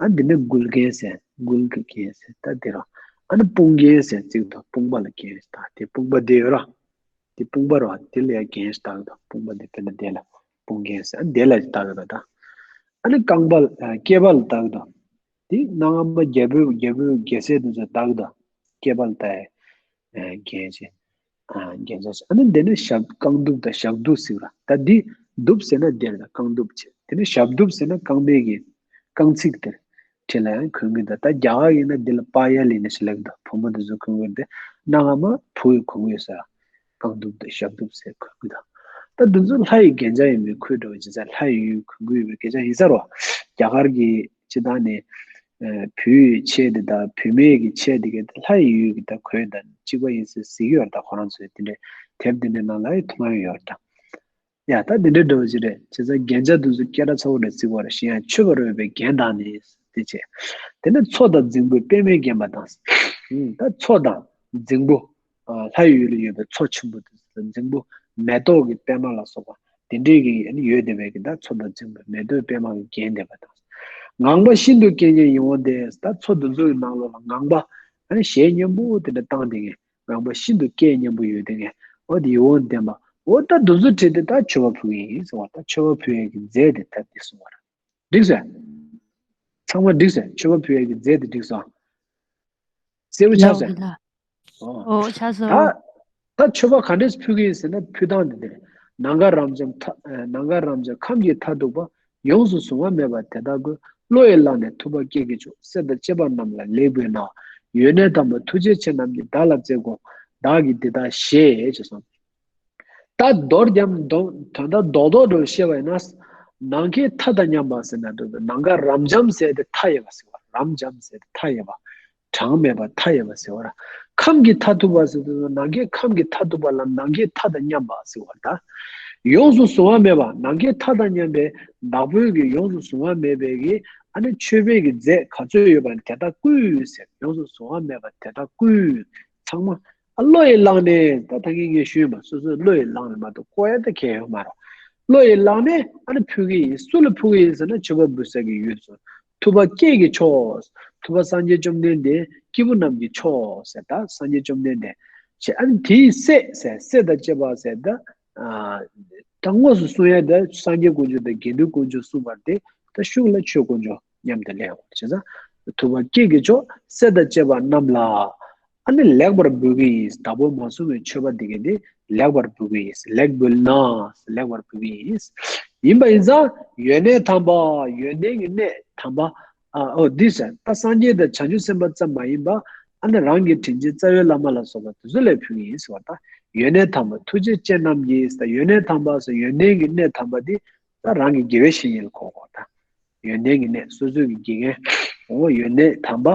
ཨ་འདི་ནི་མགུལ་རྒྱན་ཟེར། མགུལ་གྱི་རྒྱན་ཟེར་ད་དེ་ར། ཨ་ནི་དཔུང་རྒྱན་ཟེར་གཅིག་དང་། དཔུང་པ་ལ་རྒྱན་ཟེར་ད་དེ་དཔུང་པ་དེ་ཡོད་ར། དེ་དཔུང་པ་ར་དེ་ལ་ཡ་རྒྱན་ཞིག་བཏགས་དང་། དཔུང་པ་འདི་དཔེར་ན་དེ་ལ་དཔུང་རྒྱན་ཟེར། ཨ་དེ་ལ་ཡ་བཏགས་ཡོད་པ་དང་། ཨ་ནི་རྐང་པ་ལ་ཨ་སྐེད་པ་ལ་བཏགས་དང་། དེ་གནའ་སྔ་མོ་རྒྱལ་པོའི་རྒྱལ་པོའི་རྒྱལ་སྲས་དེ་ཚོས་བཏགས་དང་། སྐེད་པ་ལ་བཏགས་ཡ་རྒྱན་ཅིག་ཨ་རྒྱན་ཆ་ཞིག་ཨ་ནི་དེ་ནི་ཞབས་རྐང་གདུབ་དང་ཞབས་གདུབ་ཟེར་བ། ད་འདི་གདུབ་ཟེར་ན་དེ་ལ་རྐང་གདུབ་བྱས། དེ་ནི་ཞབས་གདུབ་ཟེར་ན་རྐང་པའི་གི་རྐང་ཚིགས་དེར། དེ་ལ་ཡང་གོན་གྱི་འདུག་ད་རྒྱ་གར་ཡིན་ན་འདི་ལ་པ་ཡ་ལི་ནི་ཞེས་ལབ་ཀྱི་འདུག་བུ་མོ་དེ་ཚོ་གོན་གྱི་འདུག་གནའ་སྔ་མོ་བུ་ཡིས་གོན་གྱི་ཡོད་ས། རྐང་གདུབ་དང་ཞབས་གདུབ་ཟེར་གོན་གྱི་འདུག་ད་འདི་ཚོ་ལྷ་ཡི་རྒྱན་ཆ་ཡིན་པས་ཁོས་འགྲོ་བའི་བྱས་ཙང་ལྷ་ཡི་ཡུལ་གོན་གྱི་ཡོད་པའི་སྐད་ཆ་ཡིན་ས་རེད་བ། རྒྱ་གར་གྱི་སྤྱིར་བཏང་ནས་ཨ་བུའི་ཆས་དེ་དང་བུད་མེད་ཀྱི་ཆས་དེ་གའི་ལྷ་ཡི་ཡུལ་གྱི་ད་གོས་དང་གཅིག་པ་ཡིན་ཟེར་ཟེར་གྱི་ཡོད་རེད། ད་ཁོ་རང་ཚོའི་དེ་འདྲའི་དེབ་དེ་འདྲའི་ནང་ལ་ཡང་མཐོང་ཡ་ཡོད་རེད་ད། ཡ་ད་འདི་འདྲའི་འདྲ་བོ་ཅིག་རེད། བྱས་ཙང་རྒྱན་ཆ་དེ་ཚོ་སྐད་གྲགས་ཚ་པོ་རེད་ཟེར་བ་རེད། གཞན་ཡང་མཆོད་པར་འོས་པའི་རྒྱན་དང་ནི་དེ་བྱས། དེ་ནས་མཚོ་དང་རྫིང་བུས་པདྨས་བརྒྱན་པ་དང་། ཨུམ། ད་མཚོ་དང་རྫིང་བུ། ཨ་ལྷ་ཡི་ཡུལ་ལ་ཡོད་པའི་མཚོ་ཆེན་པོ་དེ་ཚོ་དང་རྫིང་བུ། མེ་ཏོག་གི་པད་མ་ལ་སོགས་པ་དེ་འདྲའི་གི་ཨ་ནི་ཡོད་བསྡད་པའི་གི་ད་མཚོ་དང་རྫིང་བུ་མེ་ཏོག་པད་མ་གིས་བརྒྱན་བསྡད་པ་དང་། ངང་པ་ཤིན་ཏུ་སྐད་སྙན་ཡིད་འོང་ལྡན། ད་མཚོ་དེ་ཚོ་ཡི་ནང་ལོགས་ལ་ངང་པ་ཨ་ནི་གཞས་སྙན་པོ་དེ་འདྲ་བཏང་བསྡད་མཁན། ངང་པ་ཤིན་ཏུ་སྐད་སྙན་པོ་ཡོད་དེ་ངས་འོ་དེ་ཡིད་འོང་ལྡན་པ། འོ་ད་དེ་ཚོ་ཁྲིད་དེ་ད་མཆོད་པ་ཕུལ་གྱི་ཡིན་ཟེར་བ། ད་མཆོད་པ་ཕུལ་ཡས་ཀྱི་རྫས་དེ་ད་འདི་གསུངས་པ་རེད། འགྲིག་སོང་། ཚང་མ་འགྲིག་སོང་། མཆོད་པ་ཕུལ་ཡས་ཀྱི་རྫས་དེ་འགྲིག་སོང་། གསལ་པོ་ཆགས་སོང་། ལགས་ལགས། ཨོ། ཨོ་ཆགས་སོང་། ད་ད་མཆོད་པ་ག་འདྲས་ཕུལ་གྱི་ཡིན་ཟེར་ན་ཕུལ་སྟངས་དེ་དེ་རེད། ནམ་མཁའ་རབ་འབྱམས་མཐའ་ནམ་མཁའ་རབ་འབྱམས་ཁམས་ཀྱི་མཐར་ཐུག་པ། ཡོངས་སུ་གཟུང་བ་མེད་པ་དེ་དག་ཀུན། བློ་ཡིས་བླངས་ནས་ཐུབ་པ་སྐྱེས་ཀྱི་མཆོག་སྲས་དང་བཅས་པ་རྣམས་ལ་ལེགས་འབུལ་ན། ཡོན་གནས་དམ་པ་ཐུགས་རྗེ་ཅན་རྣམས་ཀྱིས། བདག་ལ་བརྩེར་དགོངས་བདག་གིས་འདི་ལྟར་ཞེས་ཞེས་གསུངས། ད་མདོར་ཀྱང་དོན་དག་རྡོག་རྡོག་འདྲ་བཤད་པ་ཡིན་ན། ནམ་མཁའི་མཐའ་དང་མཉམ་པ་ཟེར་ན་འདུག་ནམ་མཁའ་རབ་འབྱམས་ཟེར་དེ་མཐའ་ཡས་པ་ཟེར་བ། རབ་འབྱམས་ཟེར་དེ་མཐའ་ཡས་པ། གྲངས་མེད་པ་མཐའ་ཡས་པ་ཟེར་བ་ར། ཁམས་ཀྱི་མཐར་ཐུག་པ་ཟེར་དུས་ནམ་མཁའི་ཁམས་ཀྱི་མཐར་ཐུག་པ་ལ་ནམ་མཁའི་མཐའ་དང་མཉམ་པ་ཟེར་བ་ད། ཡོངས་སུ་གཟུང་བ་མེད་པ་ནམ་མཁའི་མཐའ་དང་མཉམ་པའི་བདག་པོའི་གི་ཡོངས་སུ་གཟུང་བ་མེད་པའི་གི་ཨ་ནི་མཆོད་པའི་གི་རྫས་ག་ཚོད་ཡོད་པ་དེ་དག་ཀུན་ཟེར། ཡོངས་སུ་གཟུང་བ་མེད་པ་དེ་དག་ཀུན་ཚང་མ། ཨ་བློ་ཡིས་བླངས་ནས་ད་ད་གིན་ངས་ཞུས་མ་སོ་སོས་བློ་ཡིས་བླངས་ནས་མ་གཏོགས་བཀོལ་ཡ་ད་གལ་ཡོད་མ་རེད། བློ་ཡིས་བླངས་ནས་ཨ་ནི་ཕུལ་གི་ཡིན། སུ་ལ་ཕུལ་གི་ཡིན་ཟེར་ན་མཆོད་པ་འབུལ་ས་གི་ཡུལ་སོ། ཐུབ་པ་སྐྱེས་ཀྱི་མཆོག་ཐུབ་པ་སངས་རྒྱས་བཅོམ་ལྡན་འདས་སྐྱེས་བུ་རྣམས་ཀྱི་མཆོག་ཟེར། ད་སངས་རྒྱས་བཅོམ་ལྡན་འདས་ཞེས་ཨ་ནི་དེའི་སྲས་ཟེར། སྲས་དང་བཅས་པ་ཟེར་ད། ད་དངོས་སུ་གསུང་ཡ་ད་སངས་རྒྱས་དཀོན་མཆོག་དང་དགེ་འདུན་དཀོན་མཆོག་གསུངས་པ་དེ་ད་ཤུགས་ལ་ཆོས་དཀོན་མཆོག་མཉམ་དུ་ལེན་འོང་བྱས་ཙང་། ཐུབ་པ་སྐྱེས་ཀྱི་མཆོག་སྲས་དང་བཅས་པ་རྣམས་ལ། ཨ་ནི་ལེགས་པར་འབུལ་གྱི་ཡིན། བདག་པོས་མ་གསུངས་པའི་མཆོད་པ་འདི་གས་འདི་ལེགས་པར་འབུལ་གྱི་ཡིན། ལེགས་འབུལ་ན། ལེགས་པར་འབུལ་གྱི་ཡིན། ཡིན་པ་ཡིན་ཙང་ཡོན་གནས་དམ་པ། ཡོན་ཏན་གྱི་གནས་དམ་པ། ཨ་ཨོ་འདི་ཟེར། ད་སངས་རྒྱས་དང་བྱང་ཆུབ་སེམས་དཔའ་ཙམ་མ་ཡིན་པ། ཨ་ནི་རང་གི་དྲིན་ཅན་རྩ་བའི་བླ་མ་ལ་སོགས་པ་དེ་ཚོ་ལ་ཕུལ་གྱི་ཡིན་ཟེར་བ་ད། ཡོན་གནས་དམ་པ་ཐུགས་རྗེ་ཅན་རྣམས་ཀྱིས་ད། ཡོན་གནས་དམ་པ་ཟེར་ཡོན་ཏན་གྱི་གནས་དམ་པ་འདི། ད་རང་གི་དགེ་བའི་བཤེས་གཉེན་ལ་གོ་དགོས་ད། ཡོན་ཏན་གྱི་གནས་སོ་སོའི་གི་དགེ་རྒན། འོ་ཡོན་གནས་དམ་པ།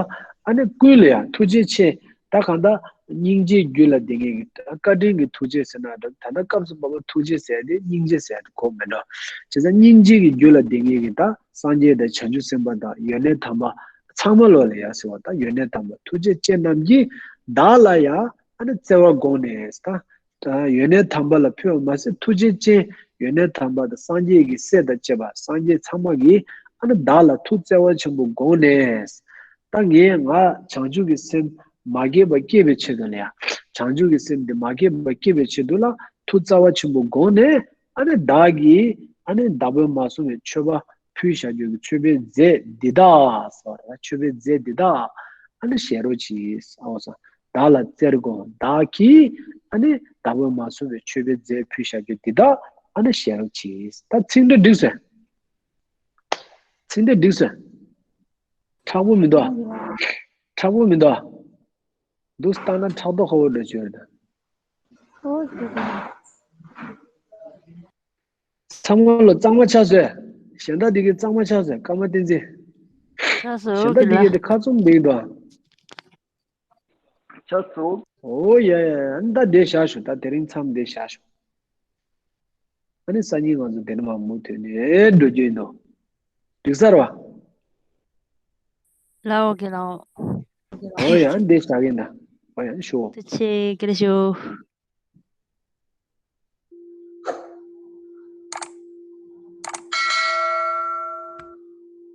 ཨ་ནི་ཀུན་ལ་ཡང་ཐུགས་རྗེ་ཆེ། ད་གང་ལྟར་སྙིང་རྗེའི་རྒྱུད་ལ་ལྡན་མཁན་གྱི་ད་བཀའ་དྲིན་གྱི་ཐུགས་རྗེ་ཟེར་ན་འདྲ། ད་ལྟ་སྐབས་སུ་བབ་པ་ཐུགས་རྗེ་ཟེར་ཏེ་སྙིང་རྗེ་ཟེར་ཏེ་གོ་མི་འདྲ། བྱས་ཙང་སྙིང་རྗེ་གི་རྒྱུད་ལ་ལྡན་མཁན་གྱི་ད་སངས་རྒྱས་དང་བྱང་ཆུབ་སེམས་དཔའ་དང་ཡོན་གནས་དམ་པ་ཚང་མ་ལོ་ལ་ཡང་ཟེར་བ་ད། ཡོན་གནས་དམ་པ་ཐུགས་རྗེ་ཅན་རྣམས་ཀྱིས་བདག་ལ་ཡང་ཨ་ནི་བརྩེ་བ་དགོངས་ནས་ད། ཡོན་གནས་དམ་པ་ལ་ཕུལ་བ་མ་ཟད་ཐུགས་རྗེ་ཅན། ཡོན་གནས་དམ་པ་དང་སངས་རྒྱས་ཀྱི་སྲས་དང་བཅས་པ་སངས་རྒྱས་ཚང་མ་གིས་ཨ་ནི་བདག་ལ་ཐུགས་བརྩེ་བ་ཆེན་པོ་དགོངས་ནས། ད་ངས་ང་བྱང་ཆུབ་ཀྱི་སེམས་མ་སྐྱེས་པ་སྐྱེ་བའི་ཆེད་དུ་ལ་ཡང་། བྱང་ཆུབ་ཀྱི་སེམས་དེ་མ་སྐྱེས་པ་སྐྱེ་བའི་ཆེད་དུ་ལ་ཐུགས་བརྩེ་བ་ཆེན་པོ་དགོངས་ནས། ཨ་ནི་བདག་གིས་ཨ་ནི་བདག་པོས་མ་གསུངས་པའི་མཆོད་པ་ཕུལ་བཞག་རྒྱུ་གི་མཆོད་པའི་རྫས་འདི་དག་ཟེར་བ་རེད། མཆོད་པའི་རྫས་འདི་དག་ཨ་ནི་བཞེས་རོགས་གྱིས་ཟེར་བ་སོང་། བདག་ལ་བརྩེར་དགོངས་བདག་གིས། ཨ་ནི་བདག་པོས་མ་གསུངས་པའི་མཆོད་པའི་རྫས་ཕུལ་བཞག་རྒྱུ་འདི་དག་ཨ་ནི་བཞེས་རོགས་གྱིས། ད་ཚིག་འགྲེལ་འགྲིག་སོང་། ཚིག་འགྲེལ་འགྲིག་སོང་། དྲག་པོ་མི་འདུག་དྲག་པོ་མི་འདུག་འདུག་སྟངས་ན་ཕྲག་དོག་ཁ་བོ་འདྲ་བྱོས་ད། ཨོ་ཙི་ཙི། ཚང་མ་ལོ་གཙང་མ་ཆགས་སོང་། གཞན་དག་འདི་གའི་གཙང་མ་ཆགས་སོང་། ཀརྨ་བསྟན་འཛིན། ཆགས་སོང་། གཞན་དག་འདི་གའི་དེ་ཁ་བཙུམ་འདུག་ཨིན་དོ། ཆགས་སོང་། ཨོ་ཡ་ཡ་ཡ། ཨ་ནི་ད་བསྡད་བཞག་ཤོག་ད་དེ་རིང་མཚམས་བསྡད་བཞག་ཤོག་ཨ་ནི་སང་ཉིན་ང་ཚོ་དེ་ནས་མར་མུ་མཐུད་ནས་འགྲོ་རྒྱུ་ཡིན་དོ། འགྲིག་ས་རེད་བ། ལའོ་གི་ལའོ། ཨོ་ཡ། ཨ་ནི་བསྡད་བཞག་གི་ཡིན་ད། ཨོ་ཡ། ཨ་ནི་ཞོག་ཐུགས་རྗེ་ཆེ། དགེ་ལེགས་ཞུ།